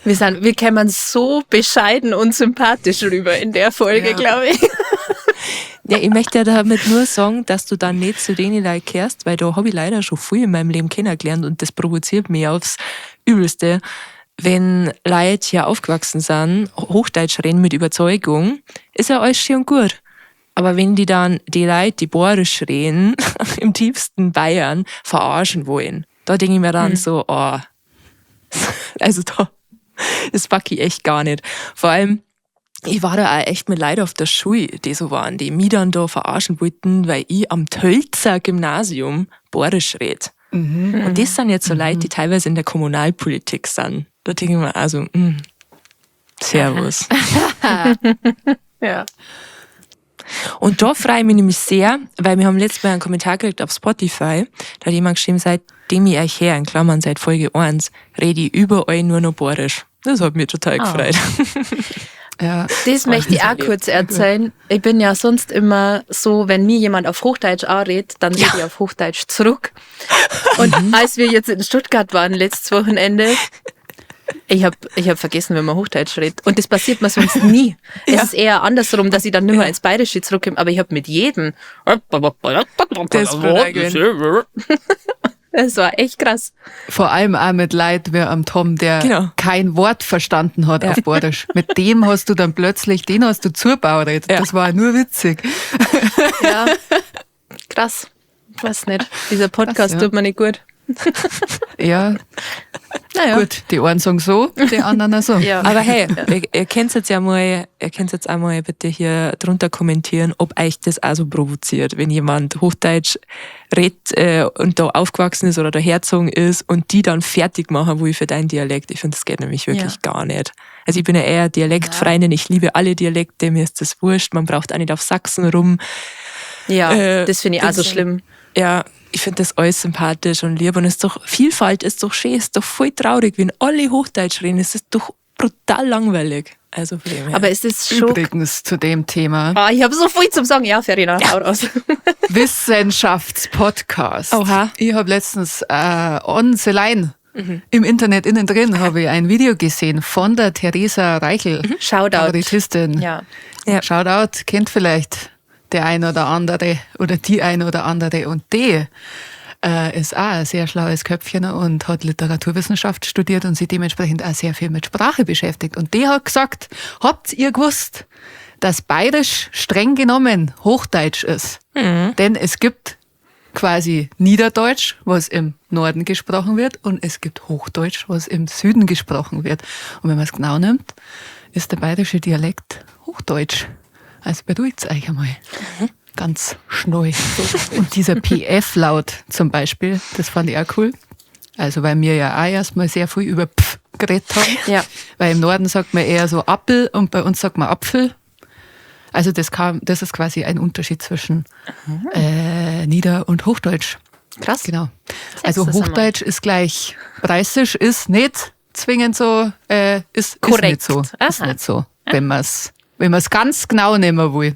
Wir kämen so bescheiden und sympathisch rüber in der Folge, Ja. glaube ich. Ja, ich möchte ja damit nur sagen, dass du dann nicht zu denen Leuten kehrst, weil da habe ich leider schon viel in meinem Leben kennengelernt und das provoziert mich aufs Übelste. Wenn Leute hier aufgewachsen sind, Hochdeutsch reden mit Überzeugung, ist ja alles schön und gut. Aber wenn die dann die Leute, die Bayerisch reden, im tiefsten Bayern verarschen wollen, da denke ich mir dann so, oh, also da, das pack ich echt gar nicht. Vor allem, ich war da auch echt mit Leuten auf der Schule, die so waren, die mich dann da verarschen wollten, weil ich am Tölzer Gymnasium Bayerisch red. Und das sind jetzt so Leute, die teilweise in der Kommunalpolitik sind. Da denke ich mir also, Servus. Ja. Und da freue ich mich nämlich sehr, weil wir haben letztes Mal einen Kommentar gekriegt auf Spotify. Da hat jemand geschrieben, seitdem ich euch her, in Klammern seit Folge 1, rede ich überall nur noch Bayerisch. Das hat mich total gefreut. Ja. Das möchte ich auch kurz erzählen. Ich bin ja sonst immer so, wenn mir jemand auf Hochdeutsch anredet, dann rede ich auf Hochdeutsch zurück. Und als wir jetzt in Stuttgart waren letztes Wochenende, ich hab vergessen, wenn man Hochdeutsch redet. Und das passiert mir sonst nie. Es ist eher andersrum, dass ich dann nicht mehr ins Bayerische zurückkomme. Aber ich hab mit jedem. Das ist brutal gewesen. Das war echt krass. Vor allem auch mit Leid wie am Tom, der Genau. kein Wort verstanden hat auf Bayerisch. Mit dem hast du dann plötzlich, den hast du zugebaut. Ja. Das war nur witzig. Ja. Krass. Weiß nicht. Dieser Podcast Krass, ja. tut mir nicht gut. Ja, Naja. gut. Die einen sagen so, die anderen auch so. Ja. Aber hey, ihr könnt jetzt ja mal, ihr könnt jetzt einmal bitte hier drunter kommentieren, ob euch das auch so provoziert, wenn jemand Hochdeutsch redet und da aufgewachsen ist oder da herzogen ist und die dann fertig machen will für deinen Dialekt. Ich finde, das geht nämlich wirklich gar nicht. Also ich bin ja eher Dialektfreundin, ich liebe alle Dialekte, mir ist das wurscht, man braucht auch nicht auf Sachsen rum. Ja, das finde ich auch so schlimm. Ja, ich finde das alles sympathisch und lieb und es ist doch, Vielfalt ist doch schön, ist doch voll traurig, wenn alle Hochdeutsch reden, es ist doch brutal langweilig. Also von dem her. Aber es ist schon. Übrigens zu dem Thema Ah, ich habe so viel zum Sagen. Ja, Verena, hau raus. Wissenschaftspodcast. Oha. Ich habe letztens on the line im Internet innen drin habe ich ein Video gesehen von der Theresa Reichel, Shoutout. Kabarettistin. Ja. Ja. Shoutout, kennt vielleicht der ein oder andere oder die ein oder andere. Und die ist auch ein sehr schlaues Köpfchen und hat Literaturwissenschaft studiert und sich dementsprechend auch sehr viel mit Sprache beschäftigt. Und die hat gesagt, habt ihr gewusst, dass Bayerisch streng genommen Hochdeutsch ist? Denn es gibt quasi Niederdeutsch, was im Norden gesprochen wird, und es gibt Hochdeutsch, was im Süden gesprochen wird. Und wenn man es genau nimmt, ist der bayerische Dialekt Hochdeutsch. Also beruhigt euch einmal. Ganz schnell. Und dieser PF-Laut zum Beispiel, das fand ich auch cool. Also weil wir ja auch erstmal sehr viel über Pf geredet haben. Ja. Weil im Norden sagt man eher so Appel und bei uns sagt man Apfel. Also das ist quasi ein Unterschied zwischen Nieder- und Hochdeutsch. Krass. Genau. Also das einmal. Hochdeutsch ist gleich Preußisch, ist nicht zwingend so, ist Korrekt. nicht so. Ist Aha. nicht so, wenn man es ganz genau nehmen will.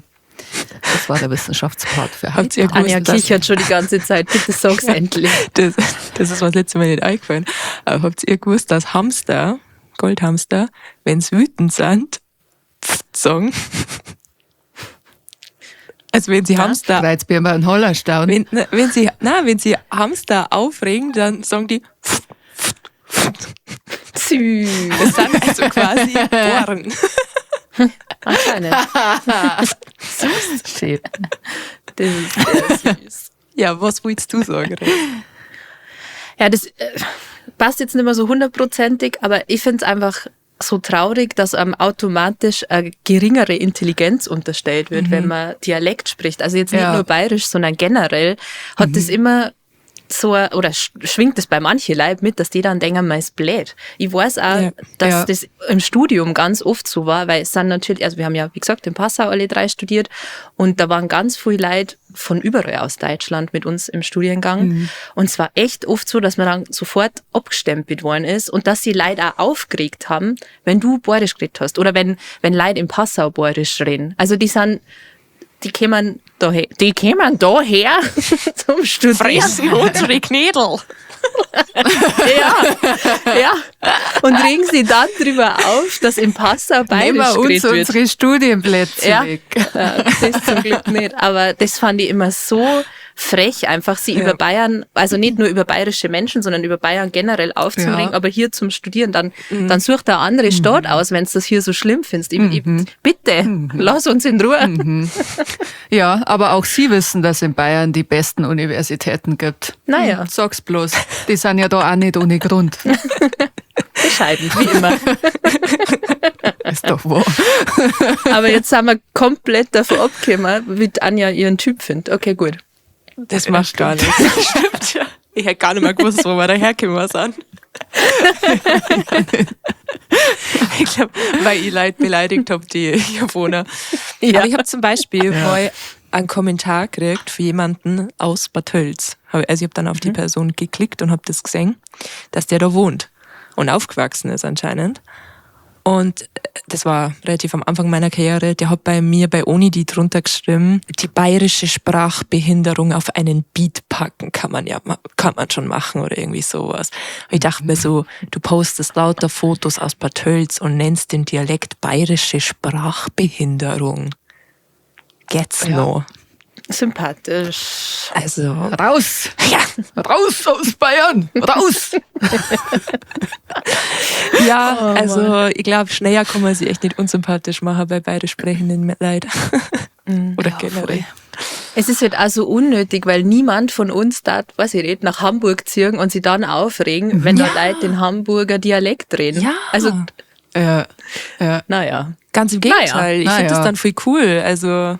Das war der Wissenschaftspart für Habt heute. ihr gewusst, Anja dass- kichert schon die ganze Zeit. Bitte sag's endlich. Das ist mir das letzte Mal nicht eingefallen. Aber habt ihr gewusst, dass Hamster, Goldhamster, wenn sie wütend sind, pft sagen? Also wenn sie Hamster, Bereits bin ich ein Hollerstaun. wenn sie Hamster aufregen, dann sagen die pft, pft, pft. Süß. Das sind also quasi Ohren. Anscheinend. Schön. Das ist sehr süß. Ja, was willst du sagen? Rex? Ja, das passt jetzt nicht mehr so hundertprozentig, aber ich finde es einfach so traurig, dass einem automatisch eine geringere Intelligenz unterstellt wird, wenn man Dialekt spricht. Also jetzt nicht Ja. nur bayerisch, sondern generell hat das immer so, oder schwingt es bei manchen Leuten mit, dass die dann denken, man ist blöd. Ich weiß auch, dass das im Studium ganz oft so war, weil es sind natürlich, also wir haben ja, wie gesagt, in Passau alle drei studiert und da waren ganz viele Leute von überall aus Deutschland mit uns im Studiengang. Und es war echt oft so, dass man dann sofort abgestempelt worden ist und dass die Leute auch aufgeregt haben, wenn du Bayerisch geredet hast oder wenn Leute in Passau Bayerisch reden. Also die kämen daher, zum Studieren. Fressen unsere Knädel. Ja. Und regen sie dann drüber auf, dass in Passau bayerisch geredet wird. Unsere Studienplätze weg. Ja, das zum Glück nicht. Aber das fand ich immer so frech, einfach sie über Bayern, also nicht nur über bayerische Menschen, sondern über Bayern generell aufzuregen, aber hier zum Studieren, dann sucht der andere Stadt aus, wenn du das hier so schlimm findest. Bitte, lass uns in Ruhe. Ja, aber auch sie wissen, dass in Bayern die besten Universitäten gibt. Naja. Sag's bloß. Die sind ja da auch nicht ohne Grund. Bescheiden, wie immer. Ist doch wahr. Aber jetzt sind wir komplett davon abgekommen, wie Anja ihren Typ findet. Okay, gut. Das macht gar nichts. Stimmt, ja. Ich hätte gar nicht mehr gewusst, wo wir dahergekommen sind. Ich glaube, weil ich Leute beleidigt habe, die hier wohnen. Ja. Aber ich habe zum Beispiel mal einen Kommentar gekriegt für jemanden aus Bad Tölz. Also ich habe dann auf die Person geklickt und habe das gesehen, dass der da wohnt und aufgewachsen ist anscheinend. Und das war relativ am Anfang meiner Karriere, der hat bei mir bei Onidi drunter geschrieben, die bayerische Sprachbehinderung auf einen Beat packen, kann man schon machen oder irgendwie sowas. Und ich dachte mir so, du postest lauter Fotos aus Bad Tölz und nennst den Dialekt bayerische Sprachbehinderung. Geht's noch? Sympathisch. Also. Raus! Ja. Raus aus Bayern! Raus! Ja, also ich glaube, schneller kann man sich echt nicht unsympathisch machen bei bayerisch sprechenden Leuten. Oder generell. Voll. Es ist halt auch so unnötig, weil niemand von uns da, weiß ich nicht, nach Hamburg ziehen und sie dann aufregen, wenn da Leute den Hamburger Dialekt reden. Ja. Also, ja. Naja. Ganz im Gegenteil. Ich finde das dann voll cool. Also,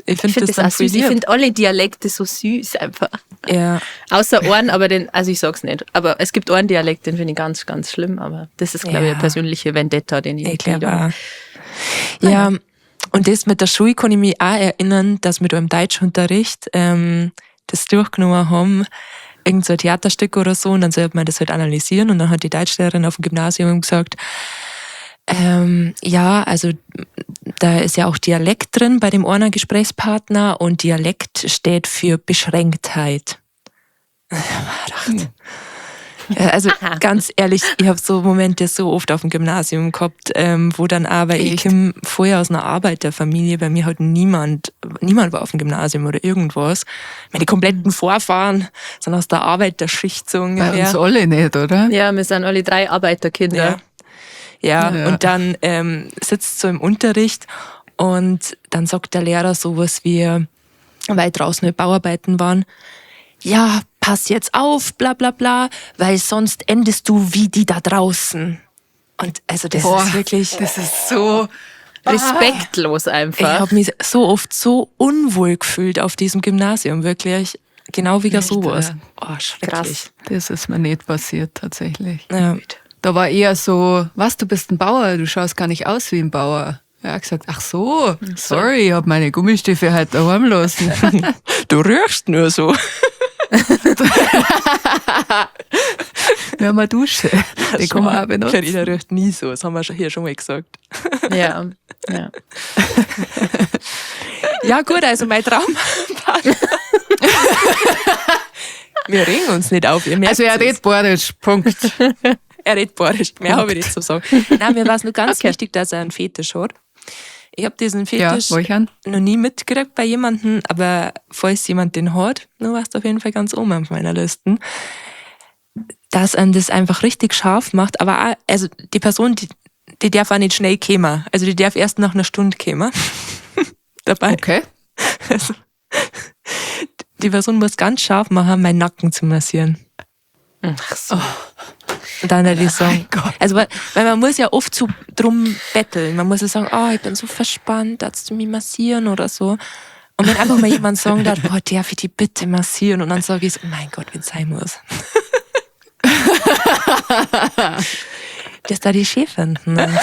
ich finde das dann auch süß. Ich finde alle Dialekte so süß einfach. Ja. Außer Ohren, aber den, also ich sag's nicht. Aber es gibt einen Dialekt, den finde ich ganz, ganz schlimm. Aber das ist, glaube ich, eine persönliche Vendetta, den ich glaube. Ja, und das mit der Schule kann ich mich auch erinnern, dass wir da im Deutschunterricht das durchgenommen haben, irgend so ein Theaterstück oder so, und dann sollte man das halt analysieren. Und dann hat die Deutschlehrerin auf dem Gymnasium gesagt, ja, also da ist ja auch Dialekt drin bei dem einen Gesprächspartner und Dialekt steht für Beschränktheit. Also ganz ehrlich, ich habe so Momente so oft auf dem Gymnasium gehabt, wo dann aber ich komme vorher aus einer Arbeiterfamilie, bei mir hat niemand war auf dem Gymnasium oder irgendwas. Meine kompletten Vorfahren sind aus der Arbeiterschicht so ungefähr. Bei uns alle nicht, oder? Ja, wir sind alle drei Arbeiterkinder. Ja. Ja, und dann sitzt so im Unterricht und dann sagt der Lehrer sowas wie, weil draußen Bauarbeiten waren, ja, pass jetzt auf, bla bla bla, weil sonst endest du wie die da draußen. Und also das ist wirklich... Das ist so respektlos einfach. Ich habe mich so oft so unwohl gefühlt auf diesem Gymnasium, wirklich. Genau wie sowas. Ja. Oh, schrecklich. Krass. Das ist mir nicht passiert, tatsächlich. Ja. Da war eher so, was, du bist ein Bauer, du schaust gar nicht aus wie ein Bauer. Er hat gesagt, ach so, sorry, ich hab meine Gummistiefel halt daheim lassen. Du riechst nur so. Wir haben eine Dusche, die kann man auch benutzen. Carina riecht nie so, das haben wir hier schon mal gesagt. Ja, ja. Ja gut, also mein Traumpartner. Wir regen uns nicht auf. Ihr merkt also er redet bayerisch, Punkt. Er redet bayerisch, mehr habe ich nicht zu sagen. Nein, mir war es nur ganz wichtig, dass er einen Fetisch hat. Ich habe diesen Fetisch noch nie mitgekriegt bei jemandem, aber falls jemand den hat, du warst auf jeden Fall ganz oben auf meiner Liste, dass einen das einfach richtig scharf macht, aber auch, also die Person, die darf auch nicht schnell kommen. Also die darf erst nach einer Stunde kommen. Dabei. Okay. Also, die Person muss ganz scharf machen, meinen Nacken zu massieren. Ach so. Und dann hätte ich sagen, also, weil man muss ja oft so drum betteln. Man muss ja sagen, oh, ich bin so verspannt, darfst du mich massieren oder so. Und wenn einfach mal jemand sagen darf, boah, darf ich die bitte massieren? Und dann sage ich so, mein Gott, wenn es sein muss. Das da die schön finden. Ne?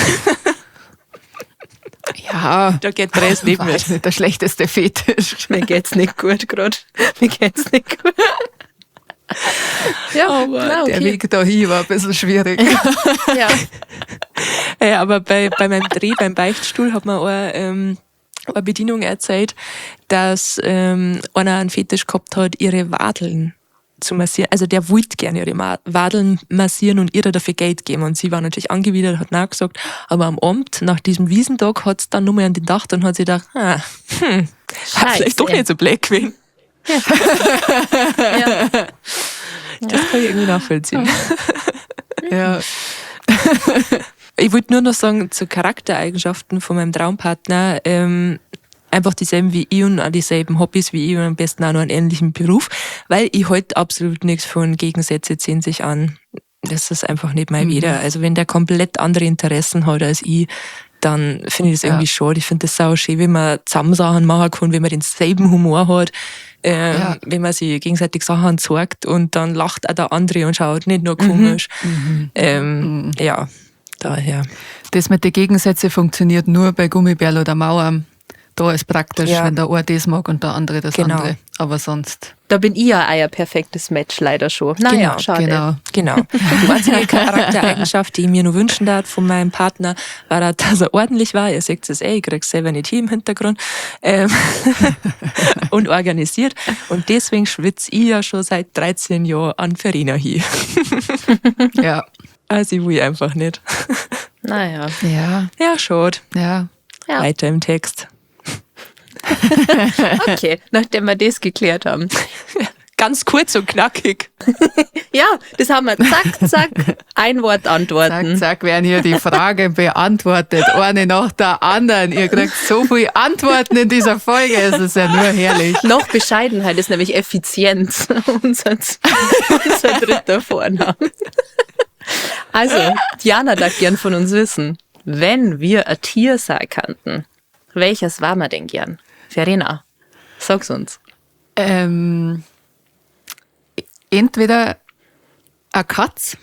Ja. Da geht Dress nicht mehr. Nicht der schlechteste Fetisch. Mir geht's nicht gut gerade. Mir geht's nicht gut. Ja, aber na, okay. Der Weg dahin war ein bisschen schwierig. Ja. Ja, aber bei meinem Dreh, beim Beichtstuhl, hat mir auch eine Bedienung erzählt, dass einer einen Fetisch gehabt hat, ihre Wadeln zu massieren. Also der wollte gerne ihre Wadeln massieren und ihr dafür Geld geben. Und sie war natürlich angewidert, hat nein gesagt. Aber am Abend, nach diesem Wiesentag, hat sie dann nur mal an den gedacht und hat sich gedacht, hat vielleicht doch nicht so blöd gewesen. Ja. Ja. Das kann ich irgendwie nachvollziehen. Ja. Ich wollte nur noch sagen, zu Charaktereigenschaften von meinem Traumpartner, einfach dieselben wie ich und auch dieselben Hobbys wie ich und am besten auch noch einen ähnlichen Beruf, weil ich halt absolut nichts von Gegensätze ziehen sich an. Das ist einfach nicht mein Wieder. Also wenn der komplett andere Interessen hat als ich, dann finde ich das irgendwie schade. Ich finde das sau schön, wenn man zusammen Sachen machen kann, wenn man denselben Humor hat, wenn man sich gegenseitig Sachen zeigt und dann lacht auch der andere und schaut nicht nur komisch. Ja, daher. Das mit den Gegensätzen funktioniert nur bei Gummibärl oder Mauern. Da ist praktisch, wenn der eine das mag und der andere das andere. Aber sonst. Da bin ich ja euer perfektes Match leider schon. Naja, schade. Genau. Die einzige Charaktereigenschaft, die ich mir nur wünschen darf von meinem Partner, war, dass er ordentlich war. Ihr seht es ich krieg's selber nicht hin im Hintergrund. Und organisiert. Und deswegen schwitze ich ja schon seit 13 Jahren an Verena hier. Ja. Also ich will einfach nicht. Naja. Ja. Ja, schade. Ja. Ja. Weiter im Text. Okay, nachdem wir das geklärt haben. Ganz kurz und knackig. Ja, das haben wir. Zack, zack, ein Wort antworten. Zack, zack, werden hier die Fragen beantwortet. Eine nach der anderen. Ihr kriegt so viele Antworten in dieser Folge. Es ist ja nur herrlich. Noch Bescheidenheit ist nämlich Effizienz. Unser dritter Vorname. Also, Diana darf gern von uns wissen, wenn wir ein Tier sein könnten, welches war man denn gern? Verena, sag's uns. Entweder eine Katz.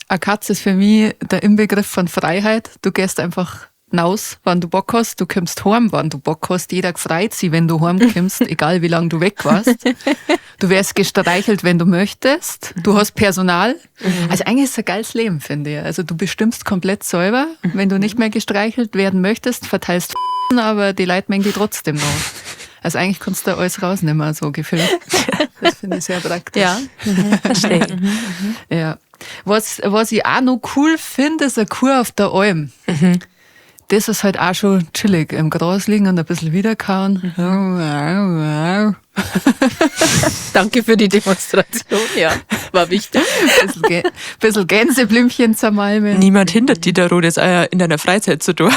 Eine Katz ist für mich der Inbegriff von Freiheit. Du gehst einfach raus, wann du Bock hast. Du kommst heim, wann du Bock hast. Jeder freut sich, wenn du heimkommst, egal wie lange du weg warst. Du wirst gestreichelt, wenn du möchtest. Du hast Personal. Also eigentlich ist es ein geiles Leben, finde ich. Also du bestimmst komplett selber. Wenn du nicht mehr gestreichelt werden möchtest, verteilst aber die Leute mengen die trotzdem noch. Also eigentlich kannst du da alles rausnehmen, so gefühlt. Das finde ich sehr praktisch. Ja, verstehe. Ja. Was ich auch noch cool finde, ist eine Kuh auf der Alm. Das ist halt auch schon chillig. Im Gras liegen und ein bisschen wiederkauen. Danke für die Demonstration, ja. War wichtig. Bisschen Gänseblümchen zermalmen. Niemand hindert die daran, das auch in deiner Freizeit zu tun.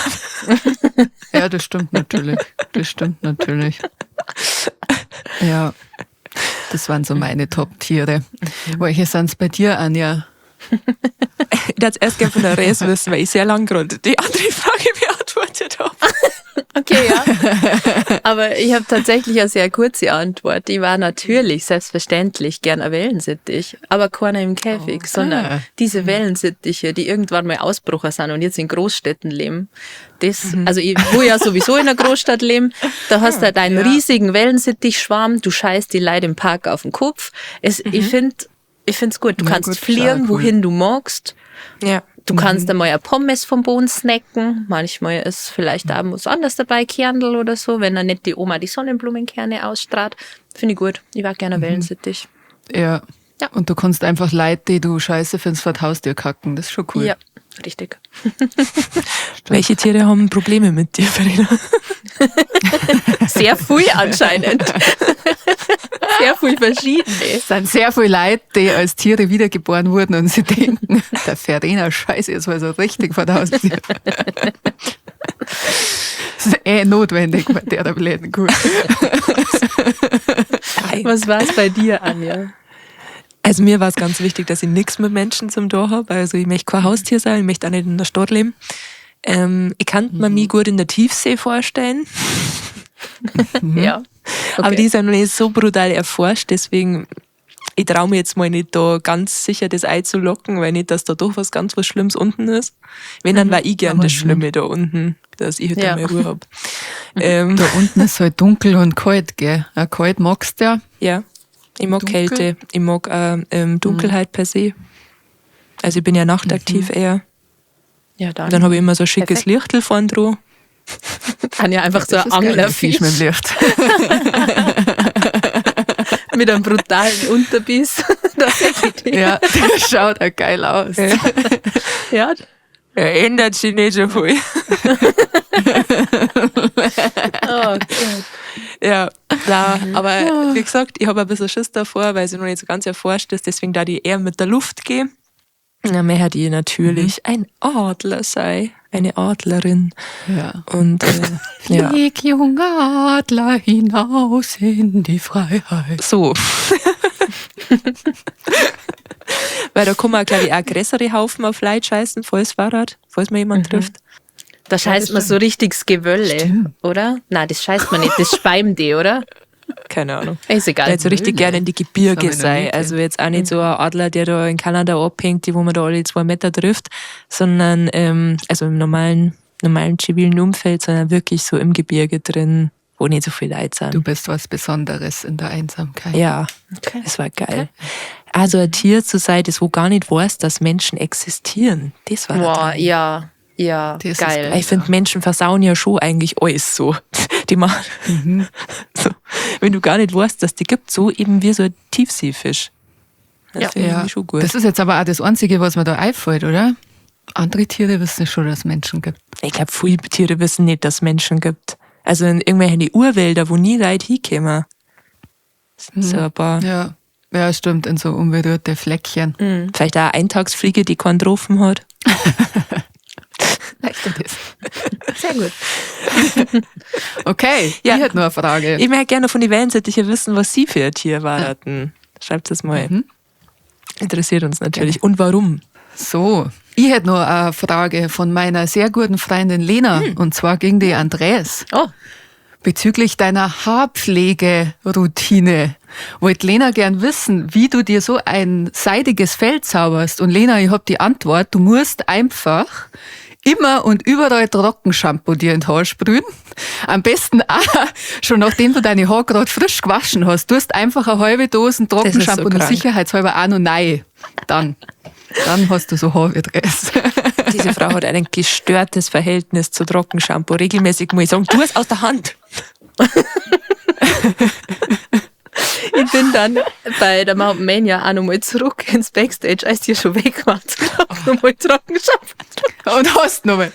Ja, das stimmt natürlich. Das stimmt natürlich. Ja, das waren so meine Top-Tiere. Welche sind's bei dir, Anja? Ich würde erst gerne von der Res wissen, weil ich sehr lang gerade die andere Frage beantwortet habe. Okay, ja. Aber ich habe tatsächlich eine sehr kurze Antwort. Ich war natürlich selbstverständlich gern ein Wellensittich, aber keiner im Käfig, sondern diese Wellensittiche, die irgendwann mal Ausbrucher sind und jetzt in Großstädten leben. Das, also ich will ja sowieso in einer Großstadt leben, da hast du halt einen riesigen Wellensittichschwarm, du scheißt die Leute im Park auf den Kopf. Ich find's gut. Du kannst fliegen, wohin du magst. Ja. Du kannst einmal ein Pommes vom Boden snacken. Manchmal ist vielleicht auch was anderes dabei, Kerndl oder so, wenn dann nicht die Oma die Sonnenblumenkerne ausstrahlt. Finde ich gut. Ich war gerne Wellensittich. Ja. Ja. Und du kannst einfach Leute, die du scheiße findest, vor die Haustür kacken. Das ist schon cool. Ja, richtig. Welche Tiere haben Probleme mit dir, Verena? Sehr viel anscheinend. Sehr viel verschiedene. Es sind sehr viele Leute, die als Tiere wiedergeboren wurden und sie denken, der Verena Scheiße, jetzt war so richtig vor der Haustür. Das ist eh notwendig bei der blöden Kuh. Was war es bei dir, Anja? Also mir war es ganz wichtig, dass ich nichts mit Menschen zum tun habe. Also ich möchte kein Haustier sein, ich möchte auch nicht in der Stadt leben. Ich kann mir mich gut in der Tiefsee vorstellen. Ja. Okay. Aber die ist ja noch nicht so brutal erforscht, deswegen ich traue mir jetzt mal nicht da ganz sicher das Ei zu locken, weil nicht, dass da doch was ganz was Schlimmes unten ist. Wenn, dann war ich gern das Schlimme da unten, dass ich halt Ja. da mal Ruhe hab. Da unten ist halt dunkel und kalt, gell? Auch kalt magst du ja. Ja, ich mag Dunkel. Kälte, ich mag Dunkelheit per se. Also ich bin ja nachtaktiv eher. Ja, dann. Dann habe ich immer so ein schickes Perfekt. Lichtel vorn dran. Anja einfach so Das ein ist geil, der Fisch Anglerfisch mit dem Licht. mit einem brutalen Unterbiss. Das ist die. Ja, der schaut auch geil aus. Ja. Er ändert sich nicht so viel. Oh Gott. Ja, nein, aber wie gesagt, ich habe ein bisschen Schiss davor, weil sie noch nicht so ganz erforscht ist, deswegen da die eher mit der Luft gehe. Na, möchte ich natürlich ein Adler sein, eine Adlerin. Ja. Und ja, Flieg, junger Adler, hinaus in die Freiheit. so. Weil da kann man, glaube ich, auch größere Haufen auf Leute scheißen, falls Fahrrad, falls man jemanden trifft. Da scheißt man so richtiges Gewölle, Stimmt. oder? Nein, das scheißt man nicht, das speimt die, oder? Keine Ahnung. Ist egal. Weil so richtig Höhle. gerne in die Gebirge Das hab ich noch sei. nie Also jetzt auch nicht so ein Adler, der da in Kanada abhängt, die wo man da alle 2 Meter trifft, sondern also im normalen zivilen Umfeld, sondern wirklich so im Gebirge drin, wo nicht so viele Leute sind. Du bist was Besonderes in der Einsamkeit. Ja, Okay. es war geil. Also ein Tier zu sein, das wo gar nicht weiß, dass Menschen existieren, das war der Boah, Traum. ja, ja, Das ist geil. Ich finde, Menschen versauen ja schon eigentlich alles so. Die machen, so, wenn du gar nicht weißt, dass die gibt, so eben wie so ein Tiefseefisch. Das Ja. finde ich Ja. irgendwie schon gut. Das ist jetzt aber auch das Einzige, was mir da einfällt, oder? Andere Tiere wissen schon, dass es Menschen gibt. Ich glaube, viele Tiere wissen nicht, dass es Menschen gibt. Also in irgendwelchen Urwälder, wo nie Leute hinkommen. So ein paar. Ja. Ja, stimmt, in so unberührte Fleckchen. Vielleicht auch eine Eintagsfliege, die keinen getroffen hat. Vielleicht auch das. Sehr gut. Okay, Ja. ich hätte nur eine Frage. Ich möchte gerne von den Wellensittichen wissen, was sie für ein Tier waren. Schreibt es mal. Interessiert uns natürlich. Und warum? So, ich hätte noch eine Frage von meiner sehr guten Freundin Lena, und zwar gegen die Andres. Oh, Bezüglich deiner Haarpflegeroutine wollte Lena gern wissen, wie du dir so ein seidiges Fell zauberst. Und Lena, ich hab die Antwort, du musst einfach immer und überall Trockenshampoo dir in die Haare sprühen. Am besten auch schon nachdem du deine Haare gerade frisch gewaschen hast. Du hast einfach eine halbe Dose Trockenshampoo so und krank. sicherheitshalber auch noch neu. Dann hast du so Haar wie Dress. Diese Frau hat ein gestörtes Verhältnis zu Trockenshampoo. Regelmäßig muss ich sagen, tu es aus der Hand. ich bin dann bei der Mountain Mania auch nochmal zurück ins Backstage, als die schon weg waren. Nochmal Trockenshampoo. Und hast nochmal.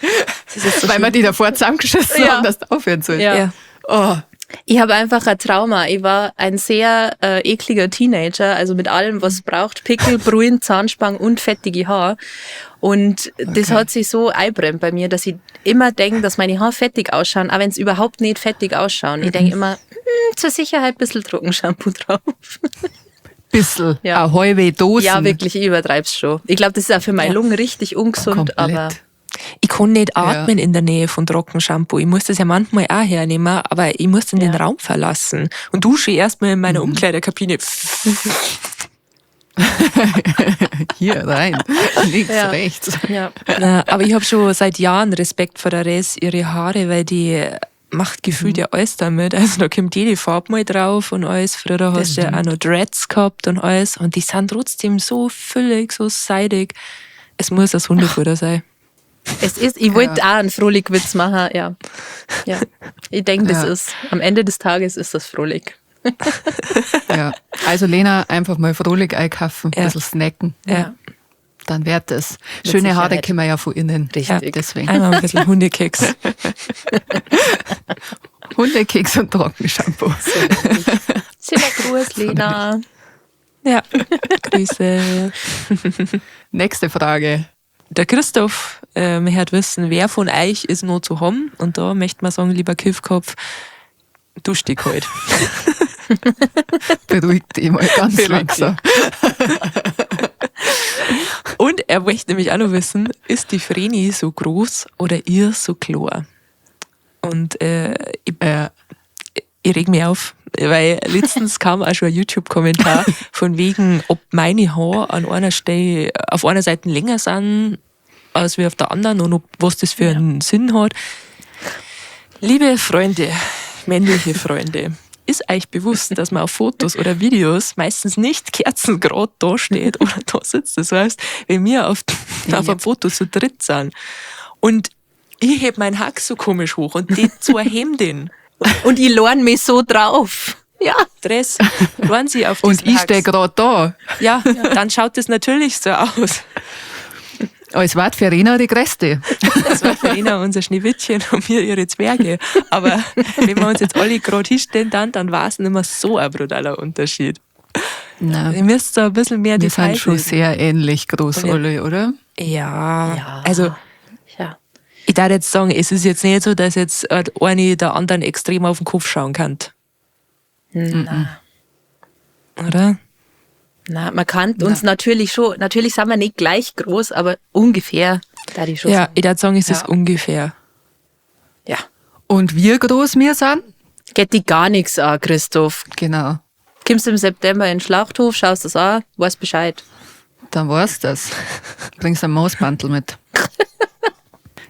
ist so Weil wir die davor zusammengeschissen Ja. haben, dass du aufhören sollst. Ja. Ja. Oh. Ich habe einfach ein Trauma. Ich war ein sehr ekliger Teenager, also mit allem, was es braucht. Pickel, Brühen, Zahnspangen und fettige Haare. Und das hat sich so einbrennt bei mir, dass ich immer denke, dass meine Haare fettig ausschauen, auch wenn es überhaupt nicht fettig ausschauen. Ich denke immer, zur Sicherheit ein bisschen Trockenshampoo drauf. Bissl, Ja. eine halbe Dose. Ja, wirklich, ich übertreib's schon. Ich glaube, das ist auch für meine Lungen richtig ungesund, Komplett. aber Ich kann nicht atmen in der Nähe von Trockenshampoo. Ich muss das ja manchmal auch hernehmen, aber ich muss dann den Raum verlassen und dusche erstmal in meiner Umkleidekabine. Hier rein, links, Ja. rechts. ja. Na, aber ich habe schon seit Jahren Respekt vor der Res, ihre Haare, weil die macht gefühlt ja alles damit. Also da kommt jede Farbe mal drauf und alles. Früher hast du ja auch noch Dreads gehabt und alles. Und die sind trotzdem so füllig, so seidig. Es muss das Hundefutter sein. Es ist, ich wollte auch einen Frohlich-Witz machen, ja. Ja. Ich denke, das Ja. ist, am Ende des Tages ist das Frohlich. Ja. Also Lena, einfach mal Frohlich einkaufen, ein Ja. bisschen snacken. Ja. Dann wird es. Schöne Haare Sicherheit. kennen wir ja von innen. Richtig. Deswegen. Einmal ein bisschen Hundekeks. Hundekeks und Trockenshampoo. Schöner Gruß, Lena. Ja. Grüße. Nächste Frage. Der Christoph möchte wissen, wer von euch ist noch zu haben. Und da möchte man sagen, lieber Kiffkopf, dusch dich halt. Beruhigt dich mal ganz Beruhig langsam. Und er möchte nämlich auch noch wissen, ist die Vreni so groß oder ihr so klar? Und ich, Ja. Ich reg mich auf, weil letztens kam auch schon ein YouTube-Kommentar von wegen, ob meine Haare an einer Stelle, auf einer Seite länger sind als wie auf der anderen und ob, was das für einen Sinn hat. Liebe Freunde, männliche Freunde, ist euch bewusst, dass man auf Fotos oder Videos meistens nicht kerzengerad da steht oder da sitzt. Das heißt, wenn wir auf einem Foto zu dritt sind und ich heb meinen Hack so komisch hoch und die zwei heben den. Und ich lorn mich so drauf. Ja. Dress, lorn sie auf Und diesen ich stehe Hacks. gerade da. Ja, dann schaut das natürlich so aus. Als war Verena die Größte. Das war Verena unser Schneewittchen und wir ihre Zwerge. Aber wenn wir uns jetzt alle gerade hinstellen, dann war es nicht mehr so ein brutaler Unterschied. Nein, Ihr müsst da ein bisschen mehr wir sind Details schon lesen. sehr ähnlich groß, Und alle, oder? Ja, Ja. also Ja. ich darf jetzt sagen, es ist jetzt nicht so, dass jetzt eine der anderen extrem auf den Kopf schauen kann. Na. Oder? Na, man kann uns natürlich schon, natürlich sind wir nicht gleich groß, aber ungefähr, da die schon Ja, sagen. ich darf sagen, es Ja. ist ungefähr. Ja. Und wie groß wir sind? Geht die gar nichts an, Christoph. Genau. Kommst im September in den Schlachthof, schaust das an, weißt Bescheid. Dann war's das. Bringst ein Mausmantel mit.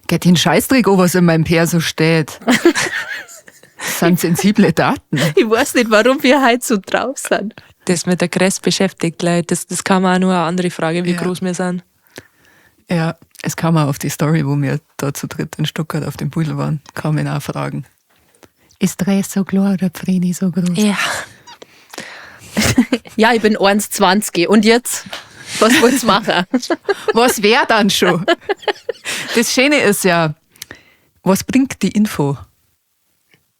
Geht den Scheißdreck an, was in meinem Perso steht. Das sind sensible Daten. Ich weiß nicht, warum wir heute so drauf sind. Das mit der Größe beschäftigt Leute. Das kann man auch nur eine andere Frage, wie Ja. groß wir sind. Ja, es kam auch auf die Story, wo wir da zu dritt in Stuttgart auf dem Pudel waren, kamen auch Fragen. Ist Dress so klar oder Vreni so groß? Ja. Ja, ich bin 1,20 und jetzt? Was wollt's machen? Was wär dann schon? Das Schöne ist ja, was bringt die Info?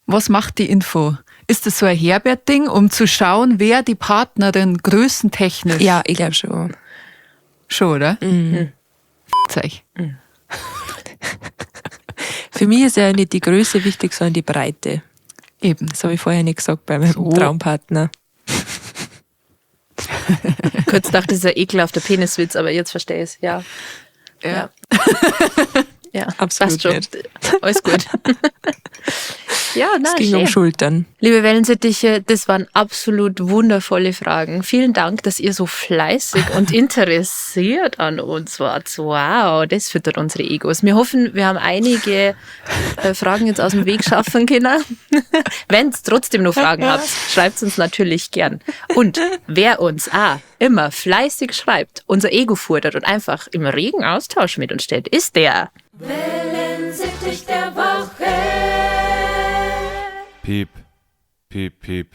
Was macht die Info? Ist das so ein Herbert-Ding, um zu schauen, wer die Partnerin größentechnisch Ja, ich glaube schon. schon, oder? Mhm. Zeug. Für mich ist ja nicht die Größe wichtig, sondern die Breite. Eben. Das habe ich vorher nicht gesagt bei meinem So. Traumpartner. Kurz dachte, das ist ein ekelhafter Peniswitz, aber jetzt verstehe ich es. Ja. Ja. Ja, Absolut passt schon. nicht. Alles gut. Ja, na, Es ging schön. um Schultern. Liebe Wellensittiche, das waren absolut wundervolle Fragen. Vielen Dank, dass ihr so fleißig und interessiert an uns wart. Wow, das füttert unsere Egos. Wir hoffen, wir haben einige Fragen jetzt aus dem Weg schaffen können. Wenn es trotzdem noch Fragen habt, schreibt uns natürlich gern. Und wer uns immer fleißig schreibt, unser Ego fordert und einfach im regen Austausch mit uns steht, ist der Wellensittich der Woche. Piep, piep, piep.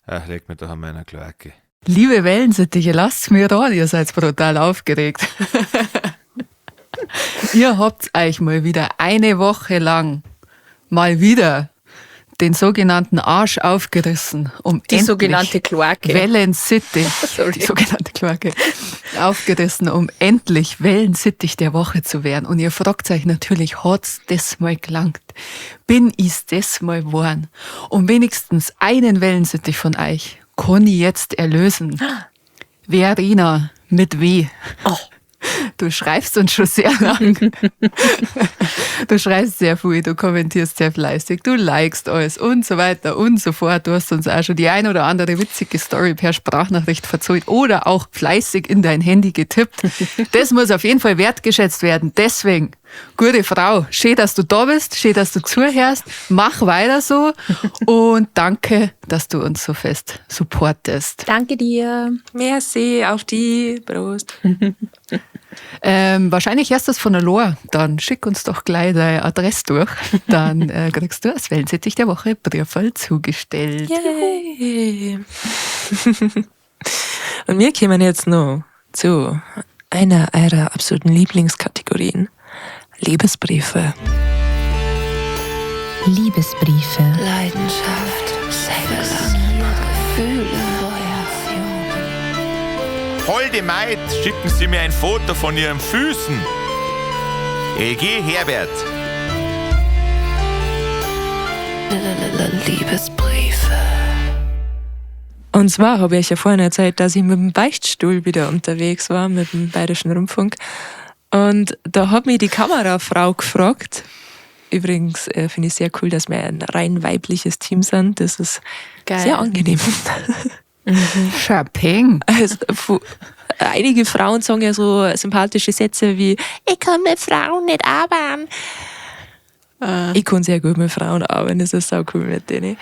Ach, leg mir doch an meiner Kloake. Liebe Wellensittiche, lasst mir ran, ihr seid brutal aufgeregt. Ihr habt euch mal wieder eine Woche lang mal wieder den sogenannten Arsch aufgerissen, um Die endlich sogenannte Kloake. Wellensittich, Sorry. die sogenannte Kloake, aufgerissen, um endlich Wellensittich der Woche zu werden. Und ihr fragt euch natürlich, hat's das mal gelangt? Bin ich's das mal geworden? Und wenigstens einen Wellensittich von euch kann ich jetzt erlösen. Verena mit W. Oh. Du schreibst uns schon sehr lang. Du schreibst sehr viel, du kommentierst sehr fleißig, du likest alles und so weiter und so fort. Du hast uns auch schon die ein oder andere witzige Story per Sprachnachricht verzollt oder auch fleißig in dein Handy getippt. Das muss auf jeden Fall wertgeschätzt werden. Deswegen, gute Frau, schön, dass du da bist, schön, dass du zuhörst. Mach weiter so und danke, dass du uns so fest supportest. Danke dir. Merci auf die Prost. Wahrscheinlich erst das von der Lor. Dann schick uns doch gleich deine Adresse durch. Dann kriegst du als Wellensittich der Woche Briefwahl zugestellt. Yay. Und wir kommen jetzt noch zu einer eurer absoluten Lieblingskategorien. Liebesbriefe. Liebesbriefe. Leidenschaft, Sex, Gefühle, Holde Maid, schicken Sie mir ein Foto von Ihren Füßen. LG Herbert. Liebesbriefe. Und zwar habe ich euch ja vorhin erzählt, dass ich mit dem Beichtstuhl wieder unterwegs war, mit dem Bayerischen Rundfunk. Und da hat mich die Kamerafrau gefragt, Übrigens finde ich sehr cool, dass wir ein rein weibliches Team sind. Das ist Geil. sehr angenehm. Shopping. Also, einige Frauen sagen ja so sympathische Sätze wie, ich kann mit Frauen nicht arbeiten. Ich kann sehr gut mit Frauen arbeiten, das ist sau cool mit denen.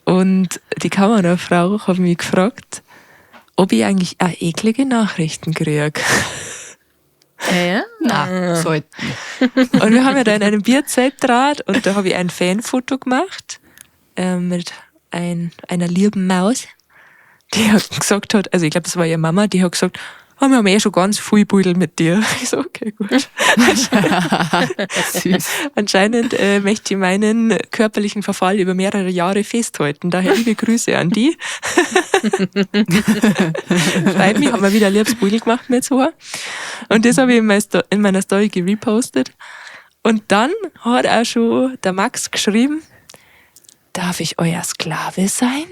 Und die Kamerafrau hat mich gefragt, ob ich eigentlich auch eklige Nachrichten kriege. Ja? Na, sollten. Und wir haben ja da in einem Bierzelt draht und da habe ich ein Fanfoto gemacht mit einer lieben Maus, die hat gesagt hat, also ich glaube, das war ihre Mama, die hat gesagt, oh, wir haben eh schon ganz viel Pudel mit dir. Ich so, okay, gut. Süß. Anscheinend möchte ich meinen körperlichen Verfall über mehrere Jahre festhalten. Daher liebe Grüße an die. Freut mich, haben wir wieder ein liebes Pudel gemacht mit so. Und das habe ich in meiner Story gerepostet. Und dann hat auch schon der Max geschrieben, darf ich euer Sklave sein?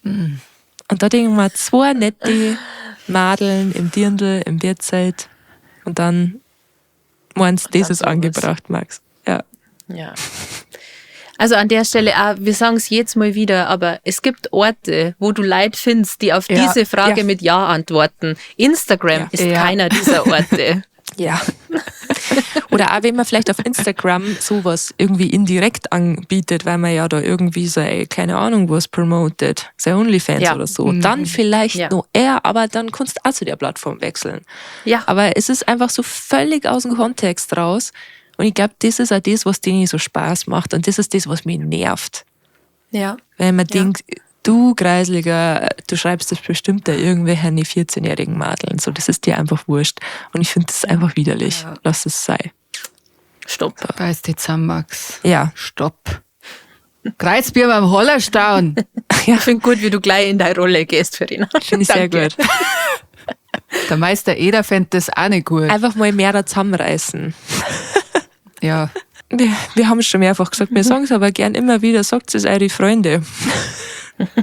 Und da denken wir, zwei nette Madeln im Dirndl, im Bierzelt. Und dann meinst du, das ist sowas. angebracht, Max. Ja. Ja. Also an der Stelle, auch, wir sagen es jetzt mal wieder, aber es gibt Orte, wo du Leute findest, die auf Ja. diese Frage Ja. mit Ja antworten. Instagram Ja. ist Ja. keiner dieser Orte. Ja. Oder auch wenn man vielleicht auf Instagram sowas irgendwie indirekt anbietet, weil man ja da irgendwie so, keine Ahnung, was promotet, sei OnlyFans Ja. oder so, dann vielleicht Ja. noch eher, aber dann kannst du auch zu der Plattform wechseln. Ja. Aber es ist einfach so völlig aus dem Kontext raus. Und ich glaube, das ist auch das, was denen so Spaß macht. Und das ist das, was mich nervt. Ja. Weil man denkt, du Kreisliger, du schreibst das bestimmt da irgendwelchen 14-jährigen Madeln. So, das ist dir einfach wurscht. Und ich finde das einfach widerlich. Ja. Lass es sein. Stopp. Reiß dich zusammen, Max. Ja. Stopp. Kreuzbier beim Hollerstauen. Ich finde gut, wie du gleich in deine Rolle gehst, Verena. Finde ich sehr Danke. gut. Der Meister Eder fände das auch nicht gut. Einfach mal mehr zusammenreißen. Ja. Wir haben es schon mehrfach gesagt, wir sagen es aber gern immer wieder, sagt es eure Freunde.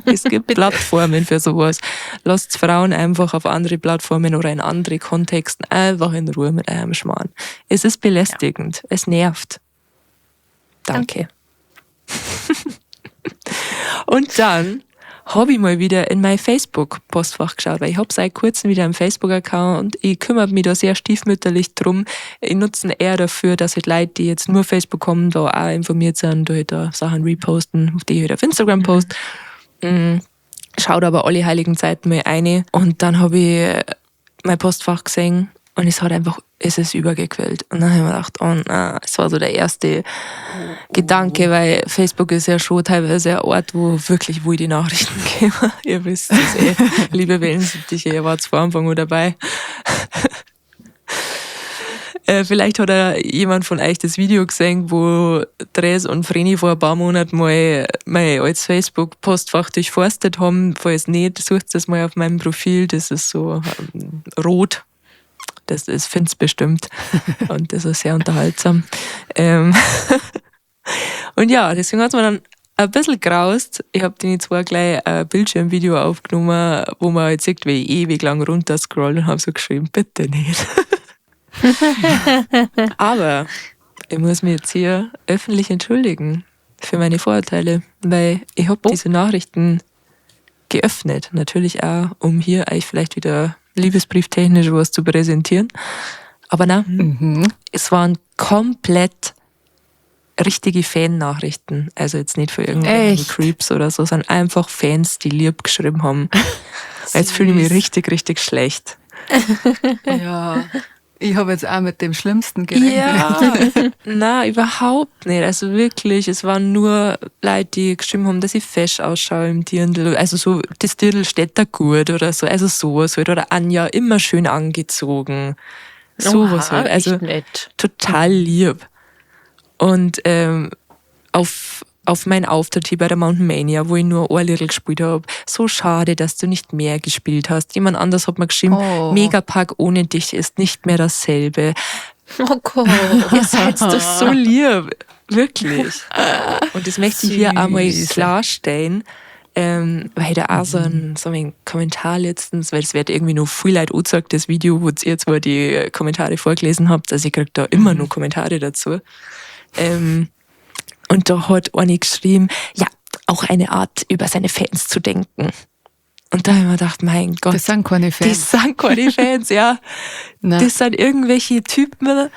Es gibt Plattformen für sowas. Lasst Frauen einfach auf andere Plattformen oder in andere Kontexten einfach in Ruhe mit eurem Schmarrn. Es ist belästigend. Es nervt. Danke. Und dann habe ich mal wieder in mein Facebook-Postfach geschaut, weil ich habe seit kurzem wieder einen Facebook-Account und ich kümmere mich da sehr stiefmütterlich drum. Ich nutze ihn eher dafür, dass halt Leute, die jetzt nur Facebook haben, da auch informiert sind, da halt da Sachen reposten, die ich halt auf Instagram poste. Schaut aber alle heiligen Zeiten mal rein. Und dann habe ich mein Postfach gesehen und es hat einfach, es ist übergequillt. Und dann habe ich mir gedacht, oh nein, es war so der erste Gedanke, weil Facebook ist ja schon teilweise ein Ort, wo wirklich wilde Nachrichten kommen. Ihr wisst es eh, liebe Wellensittiche, ihr wart vor Anfang an dabei. Vielleicht hat auch jemand von euch das Video gesehen, wo Dres und Vreni vor ein paar Monaten mal mein altes Facebook-Postfach durchforstet haben. Falls nicht, sucht das mal auf meinem Profil. Das ist so rot. Das ist, find's bestimmt. Und das ist sehr unterhaltsam. Und ja, deswegen hat's mir dann ein bisschen graust. Ich hab die zwar gleich ein Bildschirmvideo aufgenommen, wo man halt sieht, wie ich ewig lang runterscroll und hab so geschrieben, bitte nicht. Aber ich muss mich jetzt hier öffentlich entschuldigen für meine Vorurteile, weil ich hab diese Nachrichten geöffnet. Natürlich auch, um hier euch vielleicht wieder liebesbrieftechnisch was zu präsentieren. Aber nein, es waren komplett richtige Fan-Nachrichten. Also jetzt nicht für irgendwelche Echt? Creeps oder so, sondern einfach Fans, die lieb geschrieben haben. Jetzt fühle ich mich richtig, richtig schlecht. Ja. Ich habe jetzt auch mit dem Schlimmsten gerechnet. Ja, nein, überhaupt nicht. Also wirklich, es waren nur Leute, die geschrieben haben, dass ich fesch ausschaue im Dirndl. Also so, das Dirndl steht da gut oder so. Also sowas halt. Oder Anja, immer schön angezogen. Sowas Oha, halt. Also echt nett. total lieb. Und auf meinen Auftritt hier bei der Mountain Mania, wo ich nur ein Little gespielt hab. So schade, dass du nicht mehr gespielt hast. Jemand anders hat mir geschrieben, Oh. Megapark ohne dich ist nicht mehr dasselbe. Oh Gott. Ihr seid doch so lieb. Wirklich. Und das möchte ich hier einmal Süß. klarstellen. Weil da auch so ein Kommentar letztens, weil es wird irgendwie noch viel Leute angezeigt, das Video, wo ihr zwar die Kommentare vorgelesen habt, also ich krieg da immer noch Kommentare dazu. Und da hat eine geschrieben, ja, auch eine Art, über seine Fans zu denken. Und da habe ich mir gedacht, mein Gott. Das sind keine Fans. Das sind keine Fans, ja. Nein. Das sind irgendwelche Typen,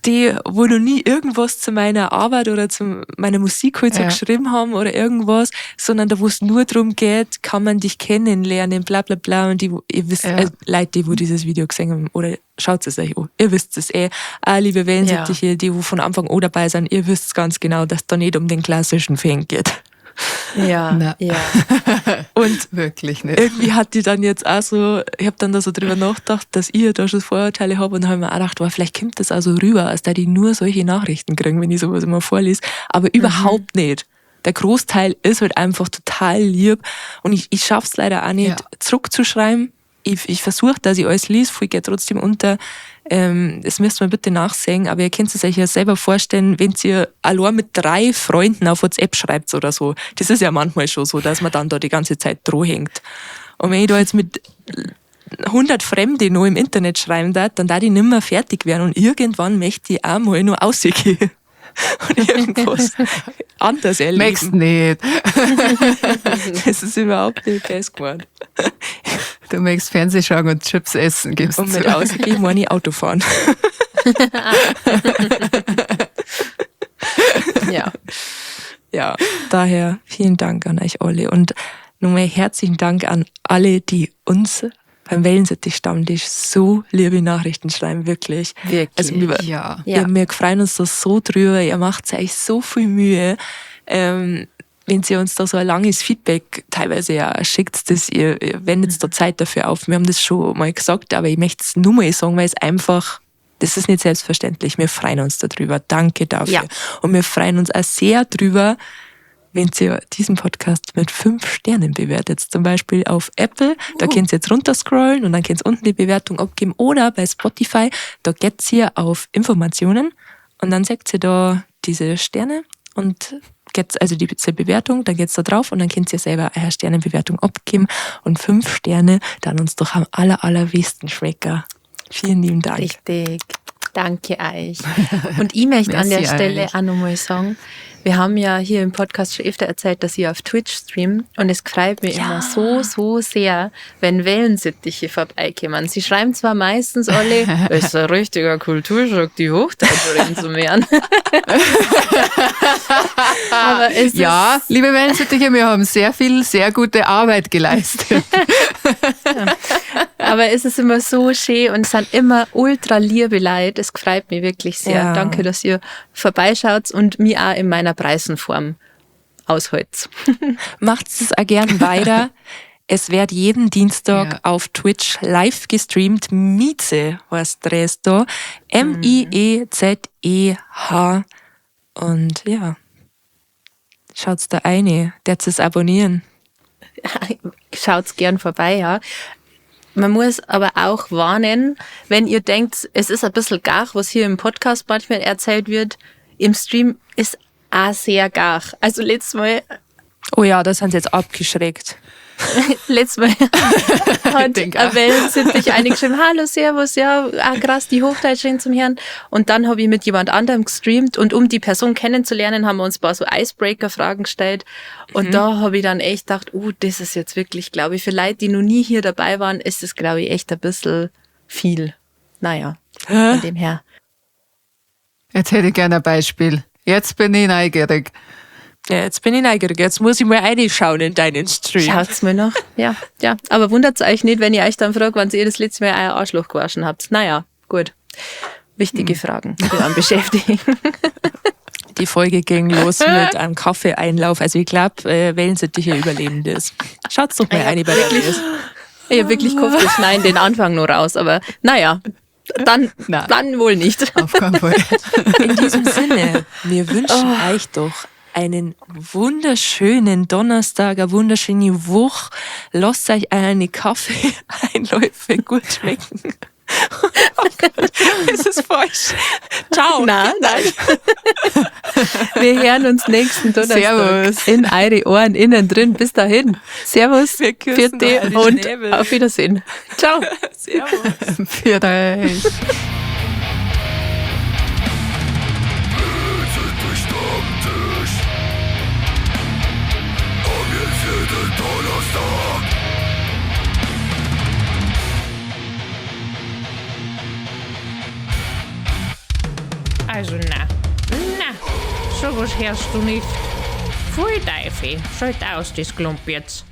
die, wo noch nie irgendwas zu meiner Arbeit oder zu meiner Musik halt so geschrieben haben oder irgendwas, sondern da, wo es nur darum geht, kann man dich kennenlernen, bla bla bla. Und die, ihr wisst, Leute, die wo dieses Video gesehen haben, oder schaut es euch an, ihr wisst es eh. Auch liebe Wellensittiche, die wo von Anfang an dabei sind, ihr wisst ganz genau, dass da nicht um den klassischen Fan geht. Ja, Na. ja. Und wirklich nicht. Irgendwie hat die dann jetzt auch so, ich hab dann da so drüber nachgedacht, dass ich da schon Vorurteile hab und hab mir auch gedacht, oh, vielleicht kommt das auch so rüber, als da die nur solche Nachrichten kriegen, wenn ich sowas immer vorlese. Aber überhaupt nicht. Der Großteil ist halt einfach total lieb und ich schaff's leider auch nicht, zurückzuschreiben. Ich versuch, dass ich alles lese, viel geht trotzdem unter. Das müsst ihr mir bitte nachsehen, aber ihr könnt es euch ja selber vorstellen, wenn ihr allein mit 3 Freunden auf WhatsApp schreibt oder so. Das ist ja manchmal schon so, dass man dann da die ganze Zeit droh hängt. Und wenn ich da jetzt mit 100 Fremde noch im Internet schreiben darf, dann darf ich nimmer fertig werden und irgendwann möchte ich auch mal nur rausgehen und irgendwas anders erleben. Möchtest nicht. Das ist überhaupt nicht best geworden. Du möchtest Fernseh schauen und Chips essen, gibst Und mit zu. rausgehen, meine ich Auto fahren. Ja. Ja, daher vielen Dank an euch alle und nochmal herzlichen Dank an alle, die uns beim Wellensittich-Stammtisch so liebe Nachrichten schreiben, wirklich. Wirklich. Also Ja. Ja. wir freuen uns da so drüber, ihr macht euch so viel Mühe. Wenn ihr uns da so ein langes Feedback teilweise ja schickt, dass ihr wendet da Zeit dafür auf. Wir haben das schon mal gesagt, aber ich möchte es nur mal sagen, weil es einfach, das ist nicht selbstverständlich. Wir freuen uns darüber. Danke dafür. Ja. Und wir freuen uns auch sehr drüber, wenn ihr diesen Podcast mit 5 Sternen bewertet. Zum Beispiel auf Apple, da könnt ihr jetzt runterscrollen und dann könnt ihr unten die Bewertung abgeben. Oder bei Spotify, da geht's ihr auf Informationen und dann seht ihr da diese Sterne und geht's, also die Bewertung, dann geht's da drauf und dann könnt ihr selber eine Sternenbewertung abgeben und 5 Sterne dann uns doch am allerwenigsten schmecken. Vielen lieben Dank. Richtig. Danke euch. Und ich möchte an der Merci Stelle euch. auch nochmal sagen, wir haben ja hier im Podcast schon öfter erzählt, dass ich auf Twitch stream und es freut mich immer so, so sehr, wenn Wellensittiche vorbeikommen. Sie schreiben zwar meistens alle, es ist ein richtiger Kulturschock, die Hochdeutsch reden zu mehren. Aber es Ja, ist liebe Wellensittiche, wir haben sehr viel, sehr gute Arbeit geleistet. Ja. Aber es ist immer so schön und es sind immer ultra liebe Leute. Es freut mich wirklich sehr. Ja. Danke, dass ihr vorbeischaut und mich auch in meiner Preisenform ausholt. Macht es auch gern weiter. Es wird jeden Dienstag auf Twitch live gestreamt. Mieze heißt das da. M-I-E-Z-E-H. Und ja, schaut's da rein. Der es abonnieren. Schaut's gern vorbei, ja. Man muss aber auch warnen, wenn ihr denkt, es ist ein bisschen gar, was hier im Podcast manchmal erzählt wird, im Stream ist auch sehr gar. Also letztes Mal. Oh ja, das haben sie jetzt abgeschreckt. Letztes Mal hat eine Wellensittich eingeschrieben, hallo, servus, ja, ah, krass, die Hochdeutscherin zum Herrn. Und dann habe ich mit jemand anderem gestreamt und um die Person kennenzulernen, haben wir uns ein paar so Icebreaker-Fragen gestellt. Und da habe ich dann echt gedacht, das ist jetzt wirklich, glaube ich, für Leute, die noch nie hier dabei waren, ist es, glaube ich, echt ein bisschen viel. Naja, von dem her. Jetzt hätte ich gerne ein Beispiel. Jetzt bin ich neugierig. Ja, jetzt bin ich neugierig. Jetzt muss ich mal reinschauen in deinen Stream. Schaut's mir noch. Ja, ja. Aber wundert's euch nicht, wenn ich euch dann frage, wann ihr das letzte Mal euer Arschloch gewaschen habt. Naja, gut. Wichtige Fragen, die einen beschäftigen. Die Folge ging los mit einem Kaffeeeinlauf. Also ich glaub, Wellensittiche überleben das. Schaut's doch mal rein bei der Liz. Ich hab wirklich gehofft, wir schneiden den Anfang nur raus. Aber naja, dann wohl nicht. Auf keinen Fall. In diesem Sinne, wir wünschen euch doch einen wunderschönen Donnerstag, eine wunderschöne Woche. Lasst euch eine Kaffee-Einläufe gut schmecken. Das ist falsch. Ciao. Nein, nein. Wir hören uns nächsten Donnerstag. Servus. In eure Ohren innen drin. Bis dahin. Servus. Wir küssen Pfiat eure und Schnäbel. auf Wiedersehen. Ciao. Servus. Für euch. Also na, na, sowas hörst du nicht. Pfui Teufel, schalt aus, das Klump jetzt.